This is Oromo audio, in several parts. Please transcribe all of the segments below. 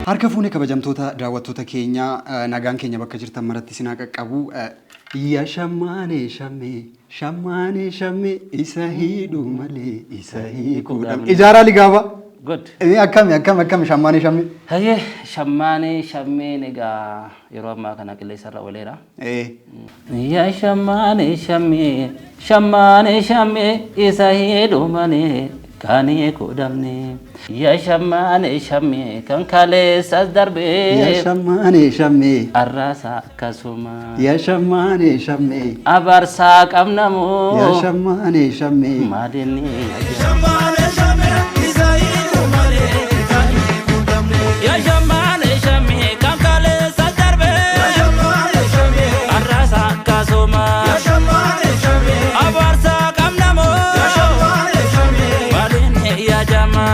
Harka fuune kabajamtoota daawwattoota keenya, nagaan keenya bakka jirtan maratti isin haa qaqqabu. Yaa shammaanee shammee shammaanee shammee isa hidhuu malee isa hiikuu dhabne. Ijaaraa Ligaabaa. Good. Akkami akkami akkami shammaanee shammee? Hayyee, shammaanee shammeen egaa yeroo ammaa kana qilleensarra ooleera. Yaa shammaanee shammee shammaanee shammee isa hidhuu malee kan hiikuu dhabne. Yaa shammaanee shammee kan kaleessas Yaa darbee shammaanee shammee. arraasa akkasuma. Yaa shammaanee shammee. Abaarsaa qabna moo Yaa shammaanee shammee. maalinni Yaa shammaanee shammee kan kaleessas darbee arraasa akkasuma. Abaarsaa qabna moo maalinni yaadama.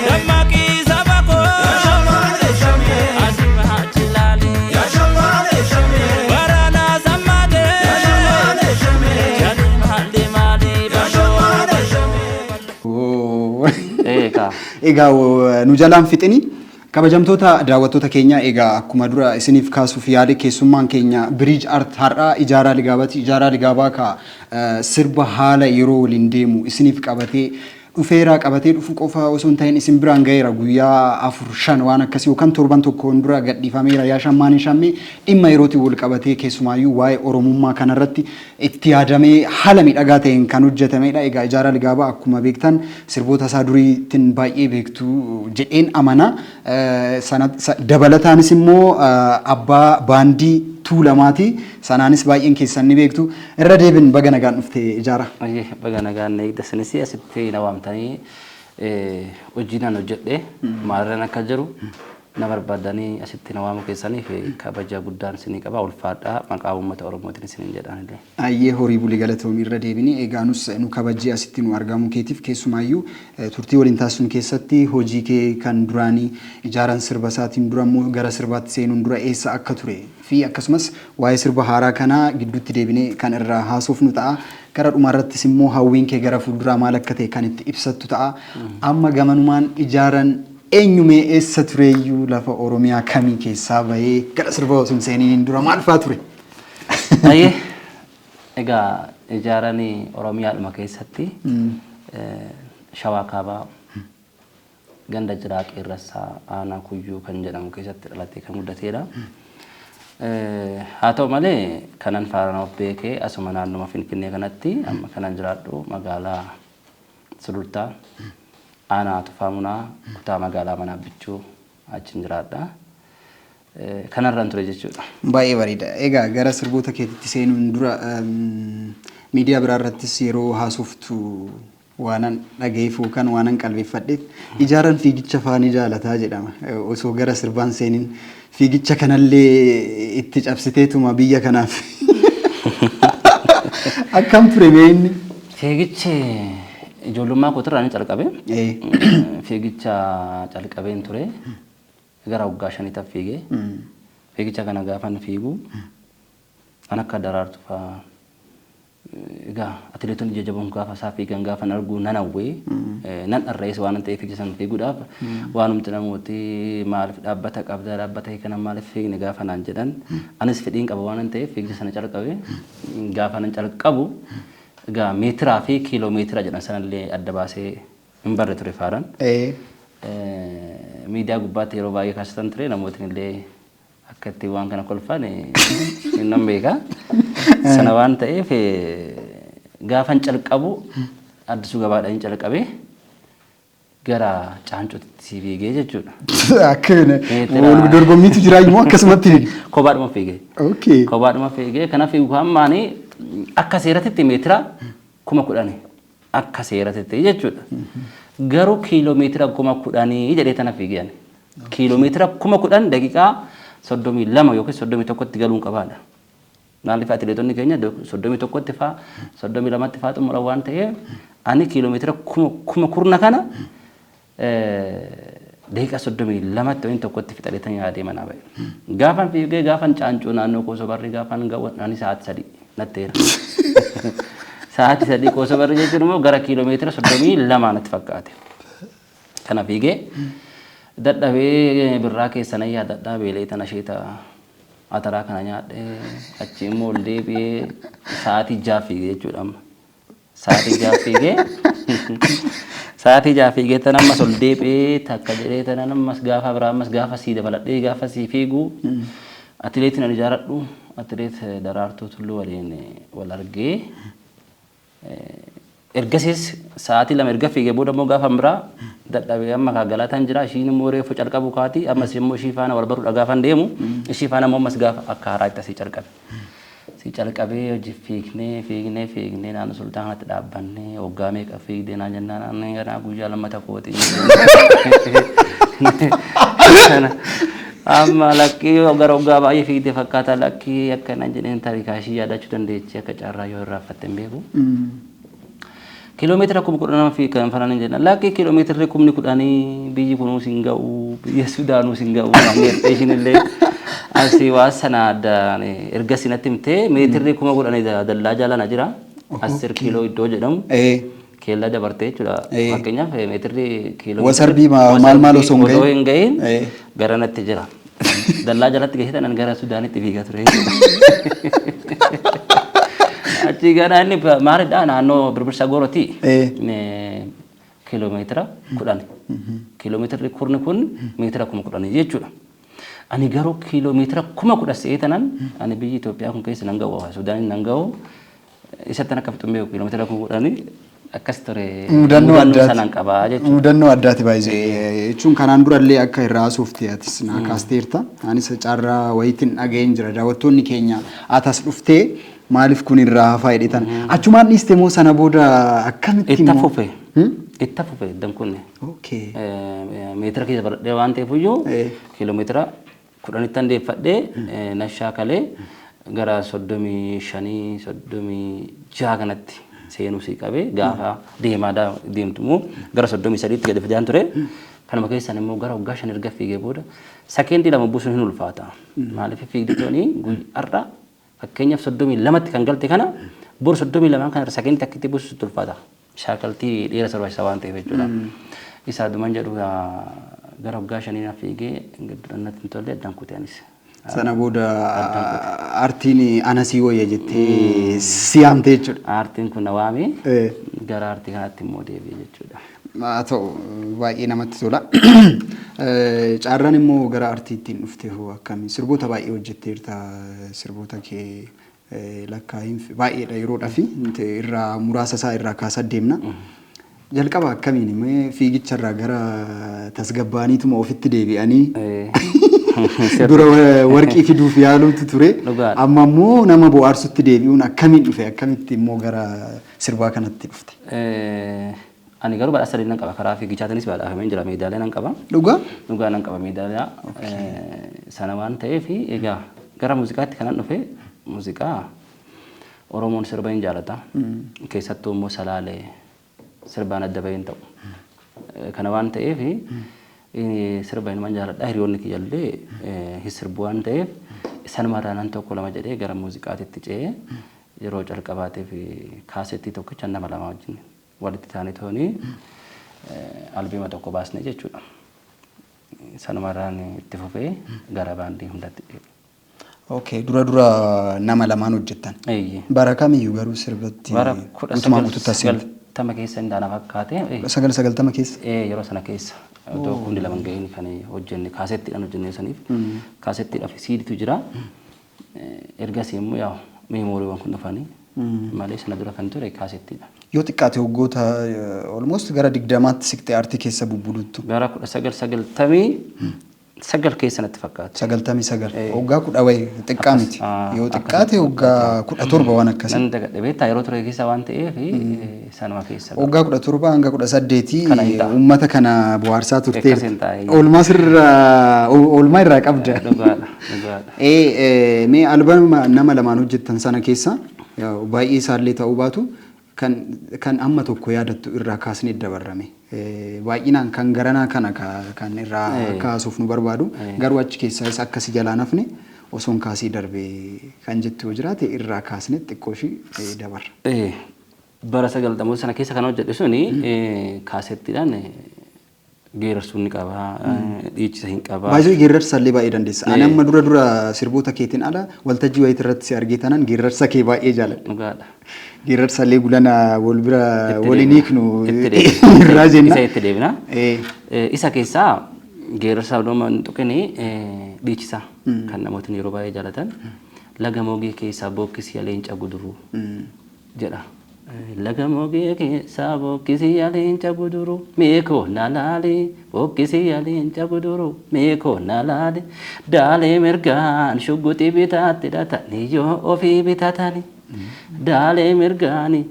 Dammaqii saba koo asii achi ilaali. Waraana sammaatee jedhee maali maali Oo. Eegaa. Egaa nu jalaan fixini. Kabajamtoota daawwattoota keenya, egaa akkuma dura isiniif kaasuuf yaade, keessummaan keenya Bridge Art har'aa Ijaaraa Ligaabaati. Ijaaraa Ligaabaa ka sirba haala yeroo waliin deemu isiniif qabatee dhufeera. Qabatee dhufu qofa osoo hin ta'in isin biraan gaheera. Guyyaa 4, 5 waan akkasii yookaan torban tokkoon dura gadhiifameera. Yaa shammaanee shammee dhimma yerootiin wal qabatee, keessumaayyuu waa'ee Oromummaa kanarratti itti yaadamee haala miidhagaa ta'een kan hojjetamedha. Egaa Ijaaraa Ligaabaa akkuma beektan sirboota isaa duriitiin baay'ee beektu jedheen amana. Dabalataanis immoo abbaa baandii Tuulamaati. Sanaanis baay'een keessan ni beektu. Irra deebin baga nagaan dhufte, Ijaara. Baay'ee baga nagaan eegda. Isinis asitti na waamtanii hojii nan hojjedhe maalirran akka jiru na barbaadanii asitti na waamu keessaniif kabaja guddaan isinii qaba. Ulfaadhaa, maqaa uummata Oromootiin isiniin jedhaan illee. Ayyee, horii bulii, galatoomii irra deebinee. Egaa nus nu kabajjee asitti nu argamuu keetiif, keessumaayyuu turtii waliin taasisnu keessatti hojii kee kan duraanii, Ijaaran sirba isaatiin dura immoo gara sirbaatti seenuun dura eessa akka ture fi akkasumas waa'ee sirba haaraa kanaa gidduutti deebinee kan irraa haasofnu ta'a. Gara dhumaarrattis immoo hawwiin kee gara fuulduraa maal akka ta'e kan itti ibsattu ta'a. Amma gamanumaan, Ijaaran eenyumee, eessa tureeyyuu, lafa Oromiyaa kamii keessaa bahee, gara sirba osoo hin seeniin dura maal fa'aa ture? Ayyee, egaa Ijaaran Oromiyaadhuma keessatti Shawaa Kaabaa, ganda Jiraa Qeerrassaa, aanaa Kuyyuu kan jedhamu keessatti dhalatee kan guddateedha. Haa ta'u malee kanan faana of beekee asuma naannoma Finfinnee kanatti, amma kanan jiraadhu magaalaa Sulultaa, aanaa Tufaa Munaa, kutaa magaalaa Manaa Bichuu achiin jiraadha. Kanarraan ture jechuudha. Baay'ee bareeda. Egaa gara sirboota keetitti seenuun dura miidiyaa biraa irrattis yeroo haasoftu waanan dhagayeef yookaan waanan qalbeeffadheef, Ijaaran fiigicha faanii jaalataa jedhama. Osoo gara sirbaan seeniin fiigicha kanallee itti cabsiteetuma biyya kanaaf. Akkam ture mee inni? Fiigichi ijoollummaa kootirraa ni calqabe. Fiigicha calqabeen ture. Gara waggaa 5 fiigee. Fiigicha kana gaafan fiigu kan akka Daraartu fa'aa, egaa atileetonni jajjaboon gaafa isaa fiigan gaafan argu nan hawwee, nan dharra'es waan ta'eef fiigicha sana fiiguudhaaf. Waanumti namooti maaliif dhaabbata qabda, dhaabbata kee kana maaliif fiigne gaafa naan jedhan, anis fedhiin qaba waan ta'eef fiigicha sana calqabe. Gaafa nan calqabu egaa meetiraa fi kiiloo meetira jedhan sanallee adda baasee hin barre ture faaraan. Miidiyaa gubbaatti yeroo baay'ee kaasitan ture, namootni illee akka itti waan kana kolfan nan beeka. Sana waan ta'eef gaafan calqabu Addisuu Gabaadhaan calqabe, gara Caancootti fiigee jechuudha. Akka wal dorgommiitu jira immoo akkasumatti fiigi? Kophaadhuma fiigee. Kophaadhuma fiigee. Kana fiigu hammaanii akka seeratitti meetira 10,000 akka seeratitti jechuudha. Garuu kiiloo meetira 10,000 jedhee tana fiigee ani. Kiiloo meetira 10,000 daqiiqaa 32 yookiin 31tti galuun qabaadha. Maaliif, atileetonni keenya 31tti faa 32tti faa xumuran waan ta'eef, ani kiiloo meetira kuma kurna kana daqiiqaa 32tti yookiin 1tti fixadheetan yaadee manaa ba'e. Gaafan fiigee gaafan Caancoo naannoo Koosobarrii gaafan ga'u ani sa'aati 3 natteera. Sa'aati 3 Koosobarrii jechuun immoo gara kiiloo meetira 32 natti fakkaate. Kana fiigee Dadhabee birraa keessa nan yaadadhaa, beelee tana isheeta ataraa kana nyaadhee achi immoo ol deebi'ee sa'aatii 6 fiigee jechuudha amma. Sa'aatii 6 fiigee, sa'aatii 6 fiigee tan ammas ol deebi'ee takka jedhee tanan ammas gaafa biraa ammas gaafa sii dabaladhee gaafa sii fiigu atileetiin ani jaaladhu atileet Daraartuu Tulluu waliin wal argee. Ergasiis sa'aatii 2 erga fiigee booda immoo gaafa biraa dadhabee amma kaa galataan jira, ishiin immoo reefu calqabu kaati, ammas immoo ishii faana wal baruudha gaafan deemu, ishii faana immoo ammas gaafa akka haaraatti asii calqabe. Asii calqabee hojii fiignee fiignee fiignee naannoo sultaan kanatti dhaabbannee waggaa meeqa fiigdee naan jennaan ani ganaa guyyaa lammata kooti. Amma lakkii gara waggaa baay'ee fiigdee fakkaata, lakkii akkana jedheen, tarii kaashii yaadachuu dandeechi akka carraa yoo irraanfatte hin beeku. Kiiloomeetira 10,000 fi kan fanan hin jenna. Lakkii kiiloomeetirri 10,000 biyyi kunuus hin ga'u, biyya Sudaanuus hin ga'u. Naan jettee ishiin illee asii waan sana addaan erga sinatti himtee meetirri 10,000 dallaa jala na jira. 10 kiiloo iddoo jedhamu. Keellaa dabartee jechuudha. Fakkeenyaaf meetirri kiiloo Wasarbii maal maal osoo hin osoo hin gahin gara natti jira. Dallaa jalatti gahee tanan gara Sudaanitti fiigaa ture. Achi gara inni maalidha naannoo Birbirsa Goorooti. Kiiloomeetira 10. Kiiloomeetirri kurni kun meetira 10,000 jechuudha. Ani garuu kiiloomeetira 10,000 se'ee tanan ani biyyi Itoophiyaa kun keessa nan ga'u, Sudaaniin nan ga'u. Isattan akka fixu hin beeku kiiloomeetira 10,000 akkas ture. Mudannoo addaati. Sanan qabaa jechuudha. Mudannoo addaati baay'ee. Jechuun kanaan durallee akka irraa haasofte atis naa kaasteerta. Anis carraa wayiitiin dhaga'een jira. Daawwattoonni keenya atas dhuftee maaliif kun irraa hafaa jedhetan. Achumaan dhiiste moo sana booda akkamitti Itti immoo? fufe. Itti fufe iddoon kun. Okay. Meetira keessa baradhee waan ta'eef iyyuu kiiloomeetira 10ttan deeffadhee nan shaakalee gara 35, 36 kanatti seenuu sii qabee gaafa deemaa deemtu immoo gara 33tti gadi fidaan ture. Kanuma keessaan immoo gara waggaa 5 erga fiigee booda sakeendii 2 buusuun hin ulfaata. Maaliif fiigdi tooni har'a fakkeenyaaf 32tti kan galte kana bor 32 kana sakeendii takkitti buusuun sitti ulfaata. Shaakaltii dheera barbaachisa waan ta'eef jechuudha. Isaa duman jedhu gara waggaa 5 na fiigee gidduudhaan natti hin tolle, addaan kute anis. Sana booda aartiin ana sii wayya jettee si yaamte jechuudha. Aartiin kun na waame, gara aartii kanatti immoo deebi'e jechuudha. Haa ta'u, baay'ee namatti tola. Carraan immoo gara aartiittiin dhufte hoo akkami? Sirboota baay'ee hojjetteerta, sirboota kee lakkaa'iin baay'eedha yeroodhaa fi irraa muraasa isaa irraa kaasaa deemna. Jalqaba akkamiin mee fiigicha irraa gara tasgabbaa'aniituma ofitti deebi'anii dura warqii fiduuf yaaluutu ture. Dhugaadha. Amma immoo nama bohaarsutti deebi'uun akkamiin dhufe? Akkamitti immoo gara sirbaa kanatti dhufte? Ani garuu badhaasa sadii nan qaba. Karaa fiigichaatiinis badhaafameen jira. Meedaaliyaa nan qaba. Dhugaa? Dhugaa nan qaba meedaaliyaa. Sana waan ta'eef egaa gara muuziqaatti kanan dhufe, muuziqaa Oromoon sirba hin jaalata. Keessattuu immoo Salaalee sirbaan adda bahee hin ta'u. Kana waan ta'eef sirba inuman jaaladha. Hiriyoonni kiyyallee hin sirbu waan ta'eef sanumarraa nan tokko lama jedhee gara muuziqaatitti ce'ee yeroo calqabaatiif kaasettii tokkicha nama lama wajjin walitti taanee toonii albeema tokko baasne jechuudha. Sanumarraan itti fufee gara baandii hundatti deebi'e. Okay, dura dura nama lamaan hojjettan. Eeyyee. Bara kamiyyuu garuu sirbatti Bara kudha guutumaan sagal guututti as seente? 90 keessa hin taana fakkaate. 990 keessa? Ee, yeroo sana keessa. Otoo kumni lama hin gahin kan hojjenne, kaasettiidhaan hojjenne saniif. Kaasettiidhaaf siiditu jira. Ergasii immoo yaa meemooriiwwan kun dhufanii malee sana dura kan ture kaasettiidha. Yoo xiqqaate waggoota almost gara 20tti siqxee aartii keessa bubbuluttu. Gara 1999 keessa natti fakkaata. 99. Waggaa kudha wayi xiqqaa miti. Yoo xiqqaate waggaa 17 waan akkasii. Nan dagadhe beektaa, yeroo ture keessa waan ta'eef sanuma keessa. Waggaa 17 hanga 18 Kana hin ta'a. Uummata kana bohaarsaa turteerta. Akkas hin ta'a. Oolmaa sirraa oolmaa irraa qabda. Dhugaadha, dhugaadha. Mee albama nama lamaan hojjettan sana keessa baay'ee isaallee ta'uu baatu kan amma tokko yaadattu irraa kaasnee dabarrame. Baay'inaan kan garanaa kana kan irraa kaasuuf nu barbaadu, garuu achi keessaas akka si jalaa nafne osoon kaasii darbee kan jettu yoo jiraate irraa kaasnee xiqqoo ishii dabarra. Bara sagaltamoota sana keessa kan hojjedhe suni kaasettiidhaan Geerarsuun ni qaba, dhiichisa hin qaba. Baay'ee geerarsa illee baay'ee dandeessa. Ani amma dura dura sirboota keetiin ala waltajjii wayitii irratti si argee taanaan geerarsa kee baay'ee jaaladha. Dhugaadha. Geerarsa illee gulana wal bira Itti waliin deebina. hiiknu Itti deebina. irraa jenna. Isa itti deebina. Isa keessaa geerarsa odoo hin tuqini dhiichisa kan namootni yeroo baay'ee jaalatan. Laga mogee keessaa bookkisii leenca guduruu jedha. Laga mogee keessaa bookkisii leenca guduruu meekoo na laali, bookkisii leenca guduruu meekoo na laali, daalee mirgaan shugguxii bitaatti hidhatanii yoo ofii bitatanii, daalee mirgaanii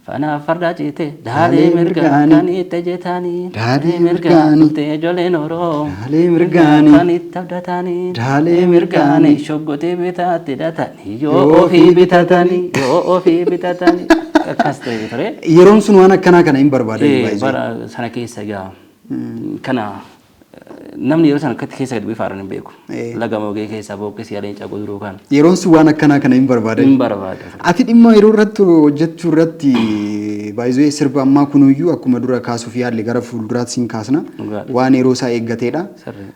fanaaf farda cite, daalee mirgaan kan itti ejjetanii, Daalee mirgaanii. dhuftee ijoolleen Oromoo Daalee mirgaanii. kan itti abdatanii, Daalee mirgaanii. shugguxii bitaatti hidhatanii yoo ofii bitatanii, yoo ofii bitatanii, akkas ta'e ture. Yeroon sun waan akkanaa kana hin barbaadan baay'ee. Bara sana keessa egaa kana namni yeroo sana akkatti keessa gad bu'ee faaran hin beeku. Laga mogee keessaa bookkisii leenca guduruu kana Yeroon sun waan akkanaa kana hin barbaadan. hin barbaada. Ati dhimma yeroo irratti hojjechuu irratti baay'ee sirba ammaa kunuyyuu akkuma dura kaasuuf yaalle gara fuulduraatti siin kaasna. Dhugaadha. Waan yeroo isaa eeggateedha. Sirrii.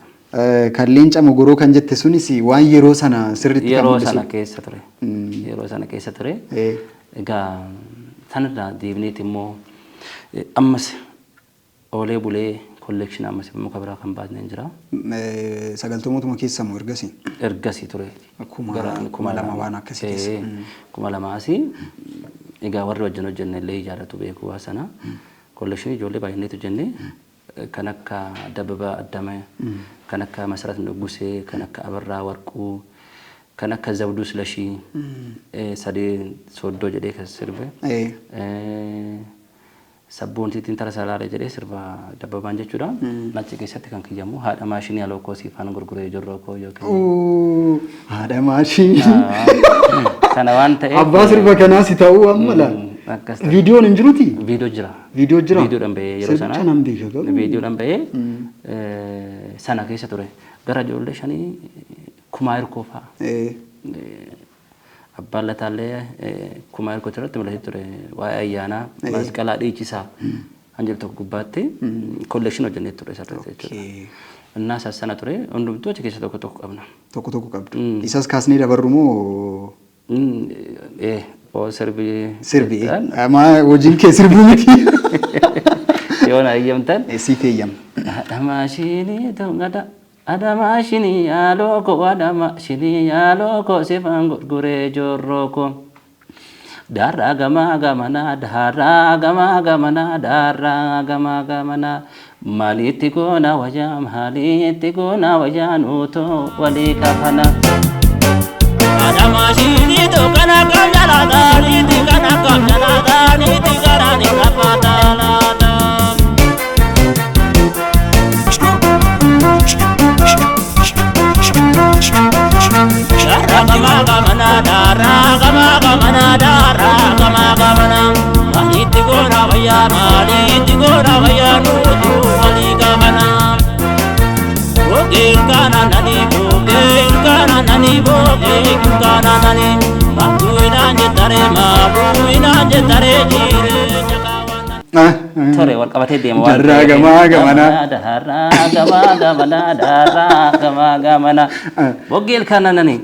Kan leenca mogoroo kan jette sunis waan yeroo sana sirriitti kan Yeroo mul'isu. sana keessa ture. Yeroo sana keessa ture. Egaa sanarraa deebineeti immoo ammas oolee bulee collection ammas muka biraa kan baasnee jira. Sagaltamootuma keessa moo ergasii? Ergasii ture. 2000 waan akkasii keessa. 2000 asii egaa warri wajjin hojjenne illee jaallatu beeku waa sana. Collection ijoollee baay'inneetu hojjenne, kan akka Dabbabaa Addamee, kan akka Masarat Nugusee, kan akka Abarraa Warquu, kan akka Zabduu Silashii, sadee Sooddoo jedhee kan sirbe. Sabboontiitiin tara salaalee jedhee sirba Dabbabaan jechuudha. Achi keessatti kan kiyyamu haadha maashinii aloo koo siifaan gurguree ijoollee koo yookiin. Haadha maashinii. Sana waan ta'eef. Abbaa sirba kanaas ta'uu amma laal. Akkas ta'e. Viidiyoon hin jiruuti? Viidiyoo jira. Viidiyoo jira? Viidiyoodhaan bahee yeroo Sirbicha sana. nan beeka garuu. Viidiyoodhaan bahee sana keessa ture. Gara ijoollee shanii kumaa hirkoo fa'a. Abbaan Lataallee kumaa hirkoo irratti mul'atee ture, waa'ee ayyaanaa masqalaa dhiichisaa kan jedhu tokko gubbaatti collection hojjennee ture isarratti jechuudha. Innaa sana ture, hundumtuu achi keessa tokko tokko qabna. Tokko tokko qabdu. Isas kaasnee dabarru moo? Oo, sirbi. Sirbi. Maa hojiin kee sirbuu miti. Yoo na eeyyamtan. Siif eeyyama. Haadha maashinii tongada. Haadha maashinii yaaloo koo, haadha maashinii yaaloo koo, sifaan gurguree joorroo koo. Daarraa gamaa gamanaa, daarraa gamaa gamanaa, daarraa gamaa gamanaa. Maalitti goona wayyaa, maalitti goona wayyaa, nuutoo walii kafana. Adamaashini kana kam jalata niti kana kam jalata niti garani kafata lata. Dara gama gamana, dara gama gamana, dara gama gamana. Maalitti goona wayyaa, maalitti goona wayyaa, nutu walii kafana. Bogeen kana nani, bogeen kana nani, bogeen kana nani. Maabuu inaan jettare, maabuu inaan jettare jireenya kaawwanna. Ture wal qabatee deema waan Darraa ta'eef. gamaa gamanaa. Darraa gamaa gamanaa, darraa gamaa gamanaa. Boggeel kana nani.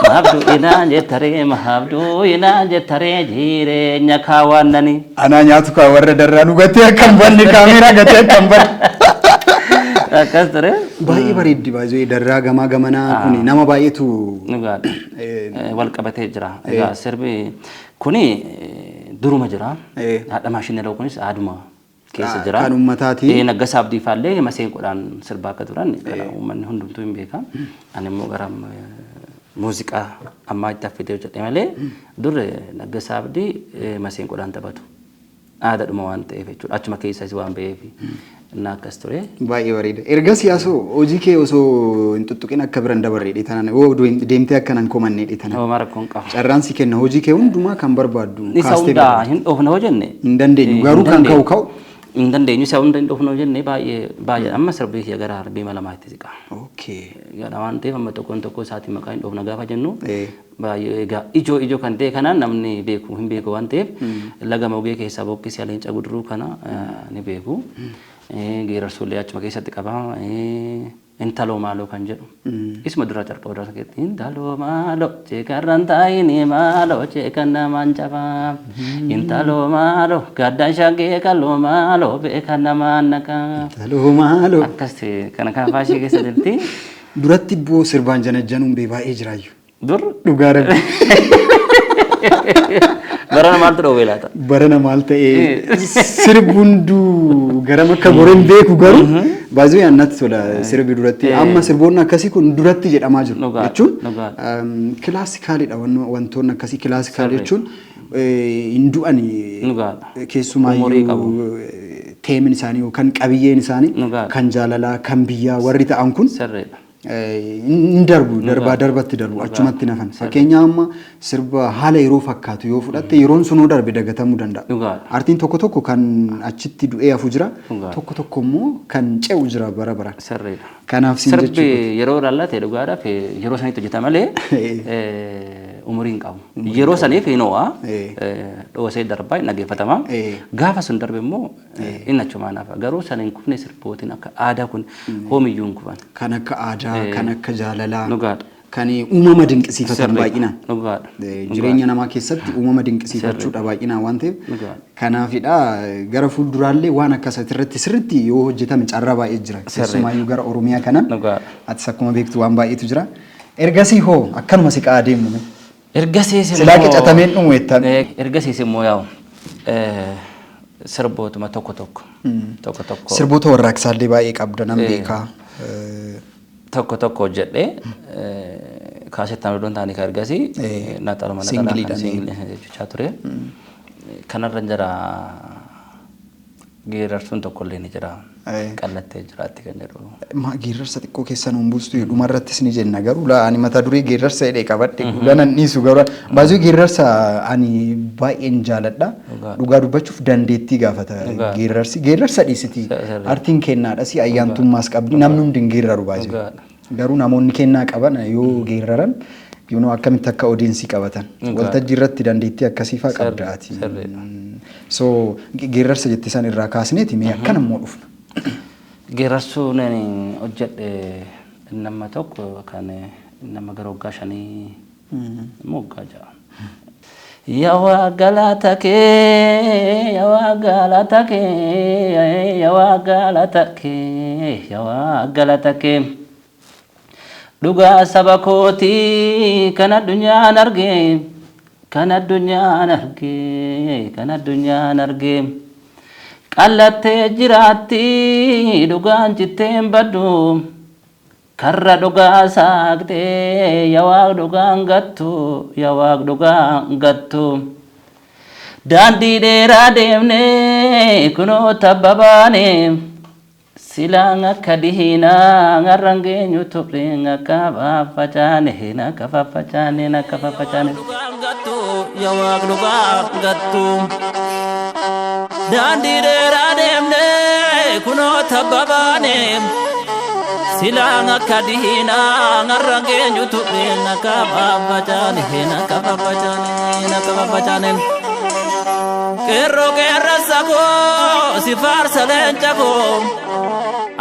Maabduu inaan jettaree, maabduu inaan jettaree jireenya kaawwannani. Anaa nyaatu kaa, warra darraa nu gatee akka hin banne, kaameeraa gatee akka hin banne. Akkas ture. Baay'ee bareeddi, baay'ee darraa gamaa gamanaa kuni nama baay'eetu. Dhugaadha. Wal qabatee jira. Egaa sirbi kuni duruma jira. Haadha maashinii kunis aaduma keessa jira. Kan uummataati. Naggasaa Abdiifaallee maseenqoodhaan sirbaa akka turan kana uummanni hundumtuu hin beeka. Ani immoo gara muuziqaa ammaa itti affidee hojjedhe malee dur Naggasaa Abdii maseenqoodhaan taphatu. Aadaadhuma waan ta'eef jechuudha. Achuma keessas waan ba'eef. Innaa akkas ture. Baay'ee bareeda. Ergasii asoo hojii kee osoo hin tuttuqin akka bira hin dabarre tanan, oo deemtee akka nan komanne tanan. Homaa rakkoon qaba. Carraan si kenna, hojii kee hundumaa kan barbaaddu Isa kaastee hundaa bira. hin dhoofna hoo jenne. Hin dandeenyu, garuu kan ka'u ka'u. Hin dandeenyu, isa hunda hin dhoofna hoo jenne, baay'ee baay'ee amma sirbii kiyya gara harbiima lamaatti siqa. Egaa waan ta'eef amma tokkoon tokko isaatiin maqaa hin dhoofna gaafa jennu baay'ee, egaa ijoo ijoo kan ta'e kanaan namni beeku hin beeku waan ta'eef, laga mogee keessaa bookkisee leenca guduruu kana ni beeku. Geerarsuullee achuma keessatti qaba. Intaloo maaloo kan jedhu. Isuma dura calqaba dura keessatti intaloo maaloo ceekarraan taa'ini maaloo ceekan namaan cabaa. Intaloo maaloo gaddaan shaggee kaloo maaloo beekan namaan naqaa. Intaloo maaloo. Akkas kana kana faashii keessa jirti. Duratti ibboo sirbaan janajjanuun bee baay'ee jiraayyuu. Dur Dhugaa rabbi. Barana maaltu dhoowwe laata? Barana maal ta'ee sirbi hunduu garam akka goreen beeku garuu baay'ee natti tola sirbi duratti. Amma sirboonni akkasii kun duratti jedhamaa jiru jechuun classicalidha wantoonni akkasii classical jechuun hin du'ani keessumaayyuu themein isaanii yookaan qabiyyeen isaanii kan jaalalaa kan biyyaa warri ta'an kun hin darbu darbaa darbatti darbu achumatti nafan. Fakkeenya amma sirba haala yeroo fakkaatu yoo fudhatte yeroon sunuu darbe dagatamuu danda'a. Aartiin tokko tokko kan achitti du'ee hafu jira. Tokko tokko immoo kan ce'u jira bara baraan. Kanaaf siin Sirbi yeroo laallate dhugaadhaaf yeroo sanitti hojjeta malee umurii hin qabu. Yeroo saniif hin ho'a. Dhoosee darbaa hin dhaggeeffatama. Gaafa sun darbe immoo inni achumaan hafa. Garuu sana hin kufne sirbootiin akka aadaa kun hoomiyyuu hin kufan. Kan akka aadaa, kan akka jaalalaa, kan uumama dinqisiifatan baay'inaan. Jireenya namaa keessatti uumama dinqisiifachuudha baay'inaan waan ta'eef. Kanaafidha gara fuulduraallee waan akkasii irratti sirriitti yoo hojjetame carraa baay'ee jira. Keessumaayyuu gara Oromiyaa kanaan atis akkuma beektu waan baay'eetu jira. Ergasii hoo akkanuma siqaa adeemnu. Ergasiis immoo Silaa qicatameen dhumu jettan. Ergasiis immoo yaa'u sirbootuma tokko tokko. Tokko tokko. Sirboota warraaqsaallee baay'ee qabda nan beekaa. Tokko tokko hojjedhee kaasettaan odoon taane kan ergasii naxaluma naxalaa kan single jechaa ture. Kanarra jira geerarsuun tokkollee ni jira. Qallattee jiraatti kan jedhu. Geerarsa xiqqoo keessa nuun buustu dhumarrattis ni jenna garuu laa ani mata duree geerarsa jedhee qabadhe lanan dhiisu garuu baay'ee geerarsa ani baay'een jaaladha. Dhugaa dubbachuuf dandeettii gaafata geerarsi. Geerarsa dhiisiti. Artiin kennaadhas ayyaantummaas qabdi namni hundi hin geeraru baay'ee. Garuu namoonni kennaa qaban yoo geeraran yoo akkamitti akka audience qabatan waltajjii irratti dandeettii akkasii fa'aa qabda ati. So geerarsa jette san irraa kaasneeti mee akkana immoo dhufna. Geerarsuun hojjedhe nama tokko kan nama gara waggaa 5 immoo waggaa 6. Yawaa galata kee, yawaa galata kee, yawaa galata kee, yawaa galata kee. Dhugaa saba kootii kan addunyaan arge, kan addunyaan arge, kan addunyaan arge. Qallattee jiraatti dhugaan citteen baddu. Karra dhugaa saaqxee yawaaq dhugaan gattu, yawaaq dhugaan gattu. Daandii dheeraa deemnee kunoo tabba baane. Silaan akka diinaa har'aan geenyu turre akka faffacaane akka faffacaane akka faffacaane. Yawaaq dhugaan gattu. Daandii dheeraa deemnee kunoo tabba baane. Silaan akka diinaa har'aan geenyu turre akka faffacaane akka faffacaane akka faffacaane. Qeerroo qeerransa koo si faarsa leenca koo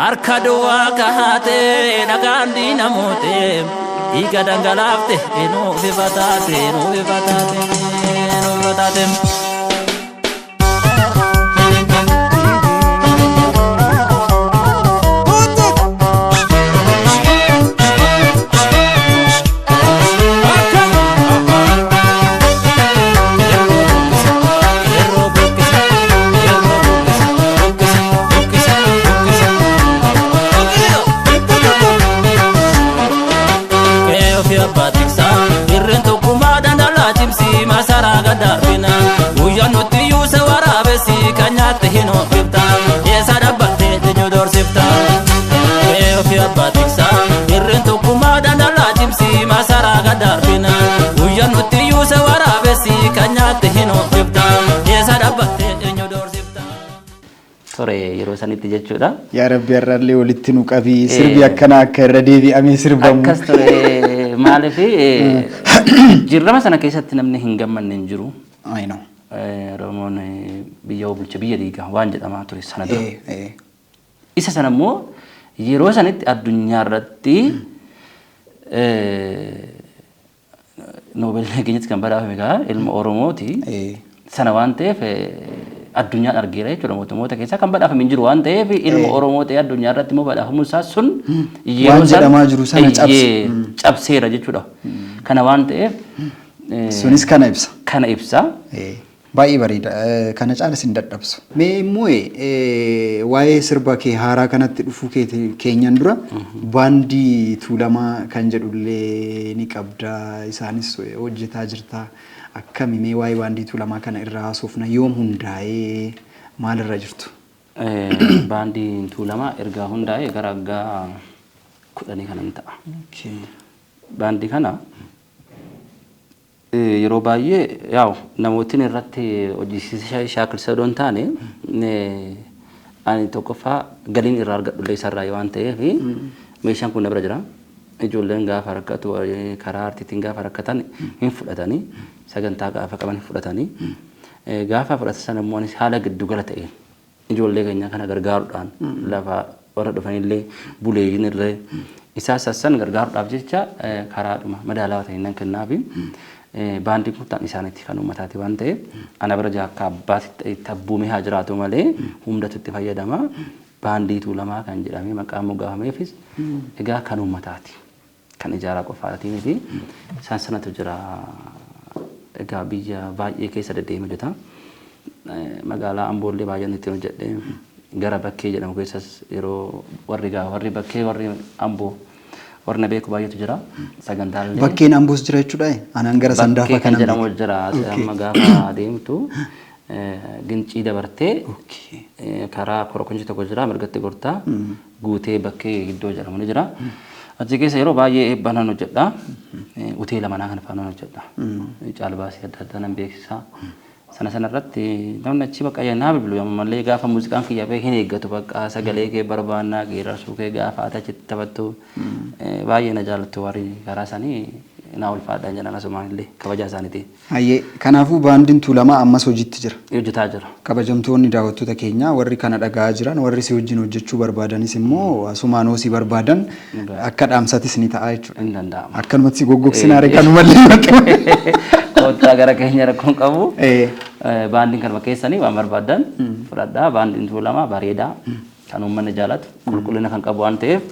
harka duwwaa kaatee dhagaan diina mootee dhiiga dhangalaafte nuuf ifa taate nuuf ifa taate nuuf ifa taate. Ture yeroo sanitti jechuudha. Yaa Rabbi har'allee walitti nu qabi sirbi akkanaa akka irra deebi'amee sirbamu. Akkas ture maaliif jirrama sana keessatti namni hin gammanne hin jiru. I know. Oromoon biyya bulche biyya diigaa waan jedhamaa ture sana dura. Isa sana immoo yeroo sanitti addunyaa irratti Noobel nageenyatti kan badhaafame egaa ilma Oromooti. Sana waan ta'eef addunyaan argeera jechuudha. Mootummoota keessaa kan badhaafame hin jiru waan ta'eef ilma Oromoo ta'ee addunyaa irratti immoo badhaafamuun isaa sun yeroo Waan jedhamaa jiru sana cabse. Cabseera jechuudha. Kana waan ta'eef Sunis kana ibsa. Kana ibsa. Baay'ee bareeda. Kana caalas hin dadhabsu. Mee immoo waa'ee sirba kee haaraa kanatti dhufuu keenyan dura baandii Tuulamaa kan jedhullee ni qabda. Isaanis hojjetaa jirta. Akkami mee waa'ee baandii Tuulamaa kana irraa haasofna. Yoom hundaa'ee maalirra jirtu? Baandiin Tuulamaa erga hundaa'ee gara waggaa 10 kanan ta'a. Baandii kana yeroo baay'ee yaa'u namootni irratti hojii shaakalsa odoo hin taane ani tokkoffaa galiin irraa argadhullee isarraa waan ta'eef meeshaan kun na bira jira. Ijoolleen gaafa rakkatu karaa artiitiin gaafa rakkatan hin fudhatanii sagantaa gaafa qaban hin fudhatanii gaafa fudhatan sana immoo anis haala giddugala ta'een ijoollee keenya kana gargaaruudhaan lafa warra dhufanillee buleeyyiin illee isaa sassan gargaaruudhaaf jecha karaadhuma madaalawaa ta'een nan kennaafi. Baandiin kun tan isaaniiti kan uummataati waan ta'eef ana bira jira akka abbaatti itti abboomee haa jiraatu malee hundatu itti fayyadama. Baandii Tuulamaa kan jedhamee maqaan moggaafameefis egaa kan uummataati. Kan ijaaraa qofaatii miti. Isaan sanatu jira. Egaa biyya baay'ee keessa deddeemee hojjeta. Magaalaa Amboollee baay'een ittiin hojjedhe. Gara Bakkee jedhamu keessas yeroo warri gaa warri Bakkee warri Amboo warri na beeku baay'eetu jira. Sagantaalee. Bakkeen Amboos jira jechuudha? Anaan gara Sandaafa Bakkee kan kanan jedhamu beeka. jira. Amma gaafa deemtu Gincii dabartee karaa korokonchi tokko jira mirgatti gortaa guutee Bakkee iddoo jedhamu ni jira. Achi keessa yeroo baay'ee eebba nan hojjedha. Hoteela manaa kana faana hojjedha. Caalbaasii adda addaa nan beeksisa. Sana sana irratti namni achi bakka naa bilbilu ammallee gaafa muuziqaan kiyya ba'e hin eeggatu bakka sagalee kee barbaannaa geerarsuu kee gaafa ati achitti taphattu baay'ee na jaallattu warri karaa sanii naa ulfaadhaan jedhan asumaan illee kabajaa isaaniitiin. Hayyee, kanaafuu baandiin Tuulamaa ammas hojiitti jira. Hojjetaa jira. Kabajamtoonni daawwattoota keenyaa warri kana dhaga'aa jiran warri si wajjin hojjechuu barbaadanis immoo asumaan hoo si barbaadan akka dhaamsatis ni ta'a jechuudha. Hin danda'ama. Akkanumatti si goggogsinaa ree kanumallee maqaa. Kottaa gara keenya rakkoon qabu. Baandiin kanuma keessanii waan barbaadan fudhadhaa. Baandiin Tuulamaa bareedaa kan uummanni jaalatu qulqullina kan qabu waan ta'eef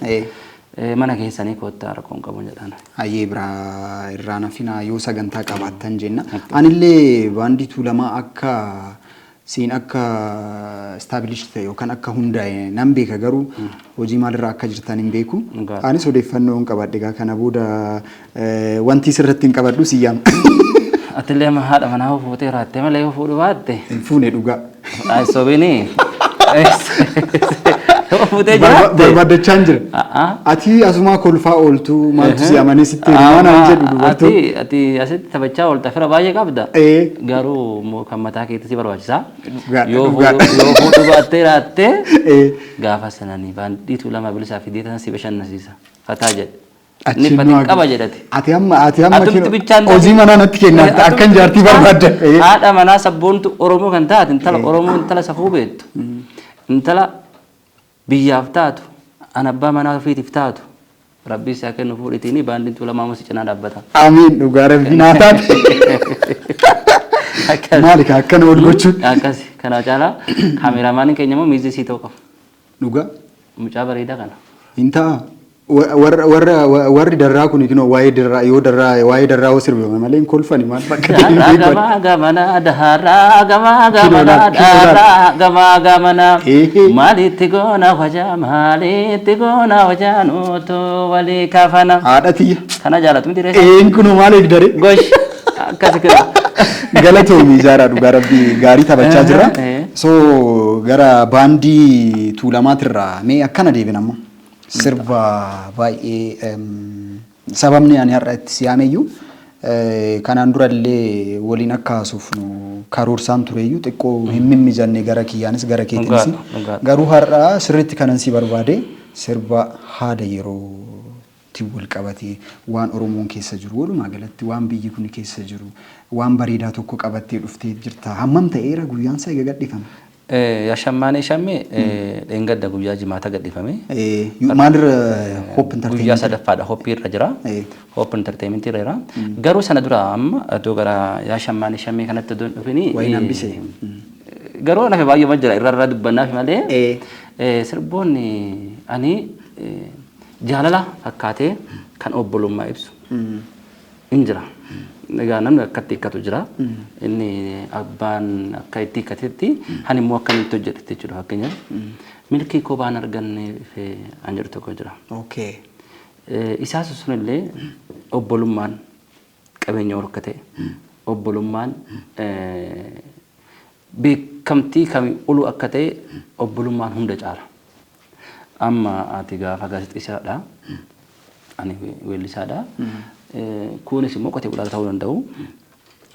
mana keessanii koottaa rakkoon qabu jedhaan. Hayyee biraa irraa nafinaa yoo sagantaa qabaattan jenna. Anillee baandii Tuulamaa akka siin akka establish ta'e yookaan akka hundaa'e nan beeka garuu hojii maalirra akka jirtan hin beeku. Anis odeeffannoo hin qabadhe egaa kana booda wanti sirratti hin qabadhu si yaama. Atillee amma haadha manaa hoo fuutee raattee malee yoo fuudhu baatte. Hin fuune dhugaa. Ay sobini. Yoo fuutee jiraatte. Barbaaddachaan jira. A'aa. Ati asumaa kolfaa ooltu maaltu si amanee sitti heerumaa naan jedhu dubartoonni. Ati asitti taphachaa oolta fira baay'ee qabda. Ee. Garuu immoo kan mataa keetti si barbaachisa. Dhugaadha, Yoo dhugaadha. fuudhu yoo fuudhu baattee raattee Ee. gaafa sananii baandiitu lama bilisaa fidee tan si bashannansiisa. Fataa jedhe. Achiin Inni nu fatiin hagu. qaba jedhate. Ati amma Atumti kinoo bichaan hojii manaa natti kennaa Atumti akkan jaartii bichaan barbaadda. Ee. Haadha manaa sabboontu Oromoo kan taate intala Oromoo intala safuu beektu intala biyyaaf taatu an abbaa manaa ofiitiif taatu rabbii si haa kennu fuudhitiini baandiin Tuulamaa ammoo si cinaa dhaabbata. Amiin dhugaa rabbii naa taate. Akkas. Maali kaa akkana wal gochuun? Akkas kana caalaa kaameraamaaniin keenya immoo miizii sii ta'uu qaba. Dhugaa. Mucaa bareedaa kana. Hin ta'a. Warra warra warri darraa kun kinoo waa'ee darraa yoo darraa waa'ee darraa hoo sirbame malee hin kolfani maal bakka ta'e hin Daaraa beeku. gamaa gamana daaraa gamaa Kinoo gamana laal kinoo laal. daaraa gamaa gamana Eehee. maalitti goona hojaa maalitti goona hojaa nutu walii kafana. Haadha tiyya. Kana jaalatu miti reessa. Een kunoo maal eegdare? Gosh akkasi kira. Galatoomi Ijaaraa dhugaa rabbii gaarii taphachaa jirra. So gara baandii Tuulamaatirraa mee akkana deebina amma. Sirba baay'ee sababni ani har'a itti si yaameyyuu kanaan durallee waliin akka haasofnu karoorsaan tureyyuu xiqqoo hin mimmijanne gara kiyyaanis gara keetiinis. Garuu har'a sirriitti kanan si barbaade sirba haada yeroo tti wal qabatee waan Oromoon keessa jiru walumaa galatti waan biyyi kun keessa jiru waan bareedaa tokko qabattee dhuftee jirta. Hammam ta'eera guyyaan isaa eega gadhiifame? Shaammaanee Shammee dheengadda guyyaa jimaata gadhiifame. Maalirra? Hope Guyyaa Entertainment. Sadaffaadha Hope irra jira. Hope Entertainment irra jira. Garuu sana dura amma iddoo gara yaa Shaammaanee Shammee kanatti iddoo hin dhufini. Wayin hambise. Garuu nafe baay'ee jira irra irra dubbannaaf malee. Sirboonni ani jaalala fakkaatee kan obbolummaa ibsu in jira. Egaa namni akkatti hiikkatu jira. Inni abbaan akka itti hiikkatetti hani immoo akka inni itti hojjetetti jechuudha fakkeenyaaf. Milkii kophaan arganneef an jedhu tokko jira. Isaas sunillee obbolummaan qabeenya ol akka ta'e, obbolummaan beekamtii kamii olu akka ta'e, obbolummaan hunda caala. Amma ati gaafa gaazexeessaadha. Ani weellisaadha. Kunis immoo qotee bulaa ta'uu danda'u.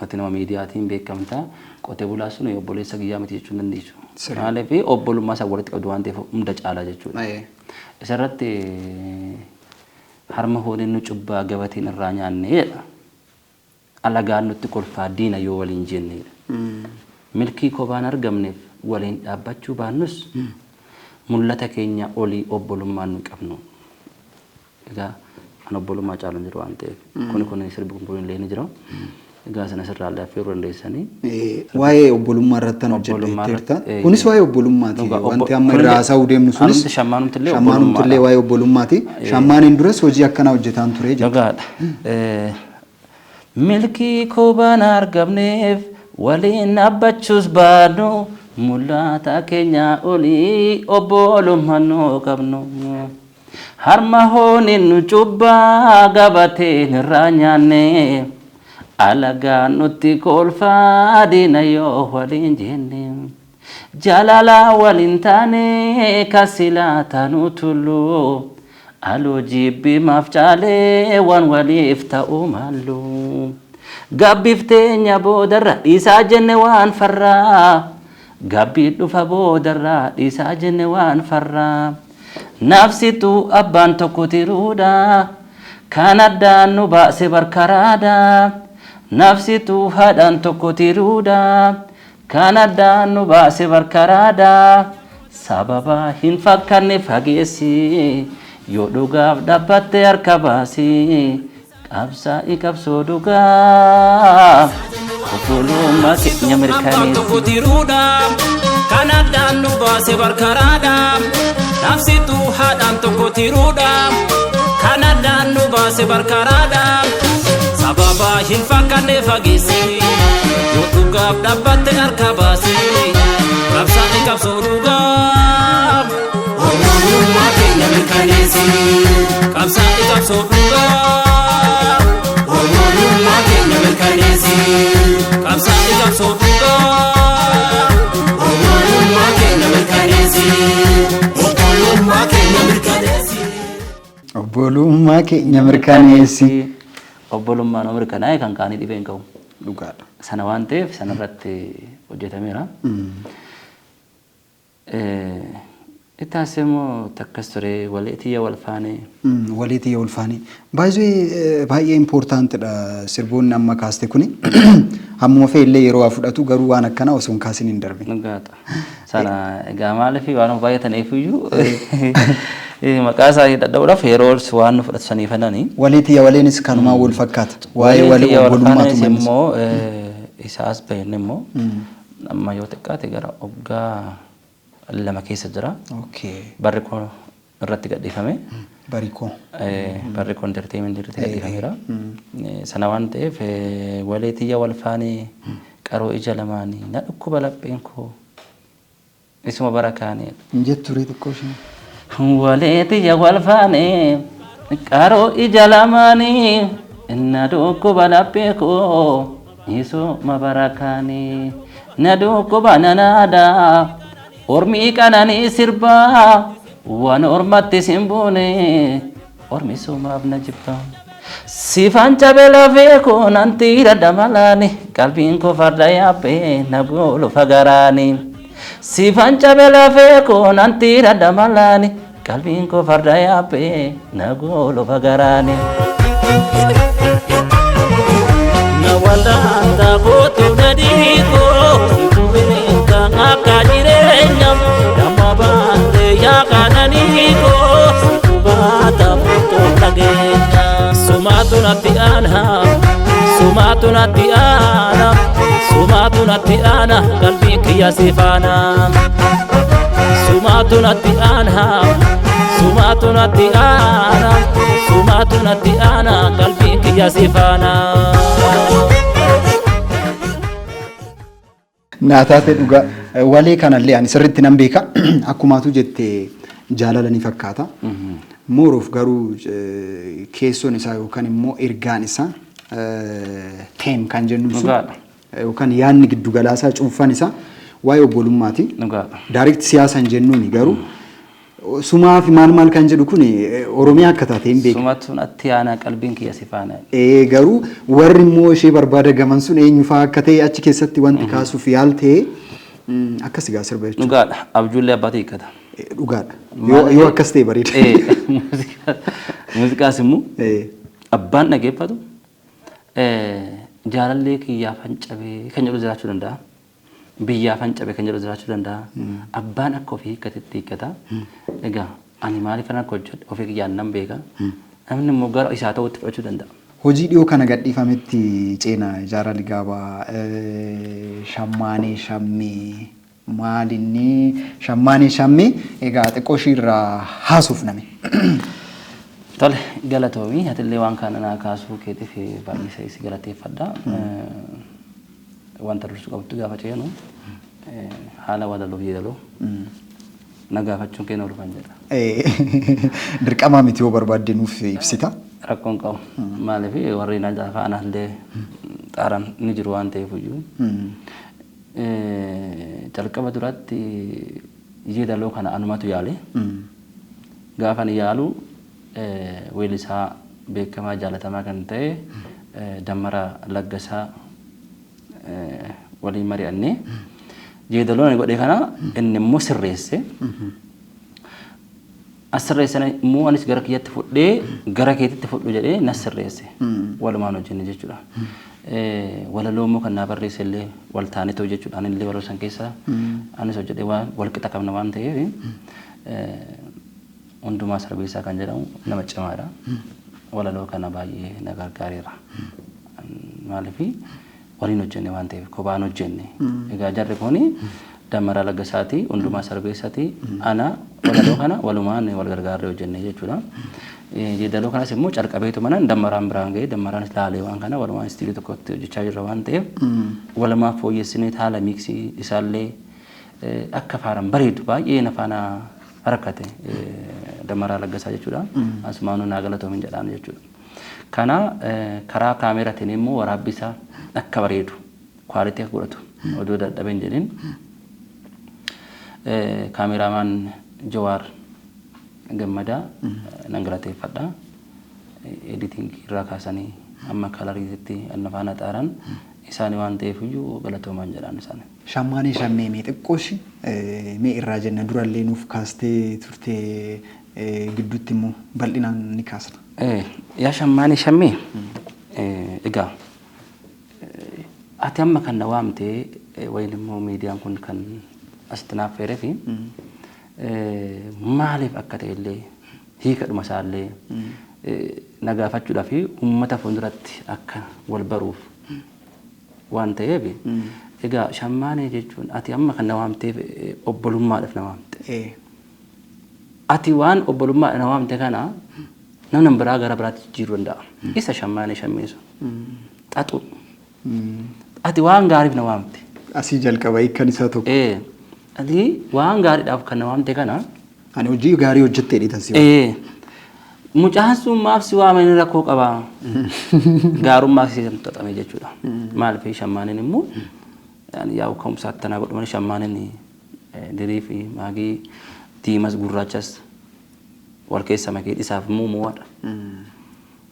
Ati nama miidiyaatiin beekamta. Qotee bulaa sun obboleessa kiyyaa miti jechuu hin dandeessu. Maaliif obbolummaa isaa walitti qabdu waan ta'eef hunda caala jechuudha. Isarratti harma hooliin nu cubbaa gabateen irraa nyaanne jedha. Alagaan nutti kolfaa diina yoo waliin jennedha. Milkii kophaan argamneef waliin dhaabbachuu baannus mul'ata keenya olii obbolummaan nu qabnu. Egaa an obbolummaa caalu hin jiru waan ta'eef kuni kun sirbi kun illee ni jira. Egaa sana sirraallee affeeruu dandeessanii. Waa'ee obbolummaa irratti kan Obbolummaa hojjetteerta. irratti, Kunis waa'ee obbolummaati. Dhugaa, Wanti amma irraa haasa'uu deemnu sunis Anumti shammaanumti illee shammaanumti illee waa'ee obbolummaati. Shammaaniin duras hojii akkanaa hojjetaan ture jechuudha. Dhugaadha. Milkii kophaan argamneef waliin dhaabbachuus baannu mul'ata keenya olii obbolummaa nu qabnu. Harma hooniin nu cubbaa gabateen irraa nyaanne alagaan nutti kolfaa diina yoo waliin jenne. Jaalala waliin taane kasilaa taanu tullu aloo jibbi maaf caalee waan waliif ta'uu maallu. Gabbifteenya boodarra dhiisaa jenne waan farraa. Gabbii dhufa boodarra dhiisaa jenne waan farraa. Nafsitu abbaan tokko tiruudha. Kan addaan nu baase barkaraadha. Nafsitu haadhaan tokko tiruudha. Kan addaan nu baase barkaraadha. Sababa hin fakkanne fageessi. Yoo dhugaaf dhaabbatte harka baasi. Qabsaa'i qabsoo dhugaa. Obbolummaa keenya Abbaan mirkaneessi. Tokko tiruudha kan addaan nu baase barkaraadha. Nafsitu haadhaan tokko tiruudha kan addaan nu baase barkaraadha. Sababa hin fakkanne fageessi yoo dhugaaf dhaabbatte harka baasi. Qabsaa'i qabsoo dhugaa obbolummaa keenya mirkaneessi. Qabsaa'i qabsoo dhugaa obbolummaa keenya mirkaneessi. Qabsaa'i qabsoo dhugaa obbolummaa keenya mirkaneessi. Obbolummaa keenya mirkaneessi. Obbolummaa keenya mirkaneessi. Obbolummaan yoo mirkanaa'e kan kaanii dhibee hin qabu. Dhugaadha. Sana waan ta'eef sanarratti hojjetameera. Itti aansee immoo takkas ture walii tiyya wal faanee. Walii tiyya wal faanee. Baay'ee baay'ee importantidha sirboonni amma kaaste kuni. Hammuma fe'e illee yeroo haa fudhatu garuu waan akkanaa osoo hin kaasin hin darbin. Dhugaadha. Sana egaa maaliif waan baay'ataniif iyyuu maqaa isaanii dhadha'uudhaaf yeroo waan nu fudhatu sanii fanani. Walii tiyya waleenis kanumaan wal fakkaata. Waa'ee walii Tiyya wal obbolummaatu faaneenis mannis. Immoo isaas baheen immoo amma yoo xiqqaate gara waggaa 2 keessa jira. Barri kun irratti gadhiifame. Barikoo. Barri kun entertainment irratti gadhiifameera. Sana waan ta'eef walee tiyya wal faanee qaroo ija lamaanii na dhukkuba lapheen koo isuma bara kaanii. Hin jettu rii xiqqoo isheen. Walee tiyya wal faanee qaroo ija lamaanii na dhukkuba laphee koo isuma bara kaanii na dhukkuba nanaada ormii qananii sirbaa waan ormatti simbuune ormi sumaaf na jibba. Sifaan cabe lafee koo nan tiira damalaani qalbiin koo farda yaabbee na goolu fagaraani. Sifaan cabe lafee koo nan tiira damalaani qalbiin koo farda yaabbee na goolu fagaraani. Na waldaanta kootu gadii koo beeka akka jireenya. natti aana, sumaatu natti aana, sumaatu natti aana, qalbiin kiyya si faana. Sumaatu natti aana, sumaatu natti aana, sumaatu natti aana, qalbiin kiyya si faana. Naa taate dhugaa. Walee kanallee ani sirriitti nan beeka. Akkumaatu jette jaalala ni fakkaata. Mooruuf garuu keessoon isaa yookaan immoo ergaan isaa teem kan jennu sun Dhugaadha. yookaan yaadni giddu galaasaa cuunfaan isaa waa'ee obbolummaati. Dhugaadha. Direct siyaasa hin jennuuni garuu sumaa fi maal maal kan jedhu kun Oromiyaa akka taate hin beeku. Sumatu natti aanaa qalbiin kiyya si faana. Garuu warri immoo ishee barbaada gaman sun eenyu fa'aa akka ta'e achi keessatti wanti kaasuuf yaal ta'e akkas egaa sirba jechuudha. Dhugaadha. Abjuullee abbaatu hiikkata. Dhugaadha. Yoo akkas ta'e bareeda. Muuziqaas immoo abbaan dhageeffatu jaalallee kiyyaaf hancabee kan jedhu jiraachuu danda'a. Biyyaaf hancabe kan jedhu jiraachuu danda'a. Abbaan akka ofii hiikkatetti hiikkata. Egaa ani maaliif akka hojjedhu ofii kiyyaan nan beeka. Namni immoo gara isaa ta'utti fudhachuu danda'a. Hojii dhiyoo kana gadhiifametti ceena Ijaaraa Ligaabaa shammaanee shammee maalinni shammaanee shammee egaa xiqqoo ishii irraa haasofname. Tole, galatoomii, atillee waan kana naa kaasuu keetiif baay'ee si galateeffadha. Wanta dursuu qabdu gaafa ceenu haala walaloo fi yeedaloo na gaafachuun keenya oolu kan jedha. Dirqamaa miti, yoo barbaadde nuuf ibsita. Rakkoon qabu. Maaliif warri na faana illee xaaran ni jiru waan ta'eef iyyuu. Calqaba duratti yeedaloo kana anumatu yaale. Gaafa ani yaalu weellisaa beekamaa jaalatamaa kan ta'e Dammara Laggasaa waliin mari'annee yeedaloo ani godhe kana inni immoo sirreesse. As sirreessan immoo anis gara kiyyatti fudhee gara keetitti fudhu jedhee nas sirreesse. Walumaan hojjenne jechuudha. Walaloo immoo kan naa barreesse illee wal taanee ta'u jechuudha. Ani illee walaloo san keessa anis hojjedhee waan wal qixa qabna waan ta'eef Hundumaa Sarbeessaa kan jedhamu nama cimaadha. Walaloo kana baay'ee na gargaareera. Maaliif waliin hojjenne waan ta'eef kophaan hojjenne. Egaa jarri kuni Dammaraa Laggasaati, Hundumaa Sarbeessaati, ana walaloo kana walumaan wal gargaarree hojjenne jechuudha. Yeedaloo kanas immoo calqabeetu manaan Dammaraan biraan ga'ee Dammaraanis laalee waan kana walumaan istiilii tokkotti hojjechaa jirra waan ta'eef walumaa fooyyessinee haala miiksii isaallee akka faaraan bareedu baay'ee na faana rakkate Dammaraa Laggasaa jechuudha. Asumaanuu naa galatoomin jedhaan jechuudha. Kana karaa kaameraatiin immoo waraabbi isaa akka bareedu quality akka godhatu oduu dadhabeen jedhin kaameraamaan Jawaar Gammadaa nan galateeffadha. Editing irraa kaasanii amma kalariitti anna faana xaaran isaanii waan ta'eef iyyuu galatoomaan jedhaan isaanii. Shammaanee shammee mee xiqqoo ishii mee irraa jenna, durallee nuuf kaastee turte, gidduutti immoo bal'inaan ni kaasna. Yaa shammaanee shammee, egaa ati amma kan na waamte wayin immoo miidiyaan kun kan asitti naaf feeree fi maaliif akka ta'e illee hiikadhuma isaallee na gaafachuudhaa fi uummata fuulduratti akka wal baruuf waan ta'eef, egaa shammaanee jechuun ati amma kan na waamteef obbolummaadhaaf na waamte. Ati waan obbolummaadhaaf na waamte kana namni biraa gara biraatti jijjiiruu danda'a. Isa shammaanee shammeessu. Xaxu. Ati waan gaariif na waamte. Asii jalqaba hiikkan isaa tokko. Ati waan gaariidhaaf kan na waamte kana. Ani hojii gaarii hojjettee dhiitan si waamte. Mucaan sun maaf si waamanii rakkoo qabaa? Gaarummaa si xaxame jechuudha. Maaliif shammaaneen immoo yaa'u ka'umsaatti tanaa godhu malee shammaaneen dirii fi maagii diimas gurraachas wal keessa makee isaaf immoo mo'aadha.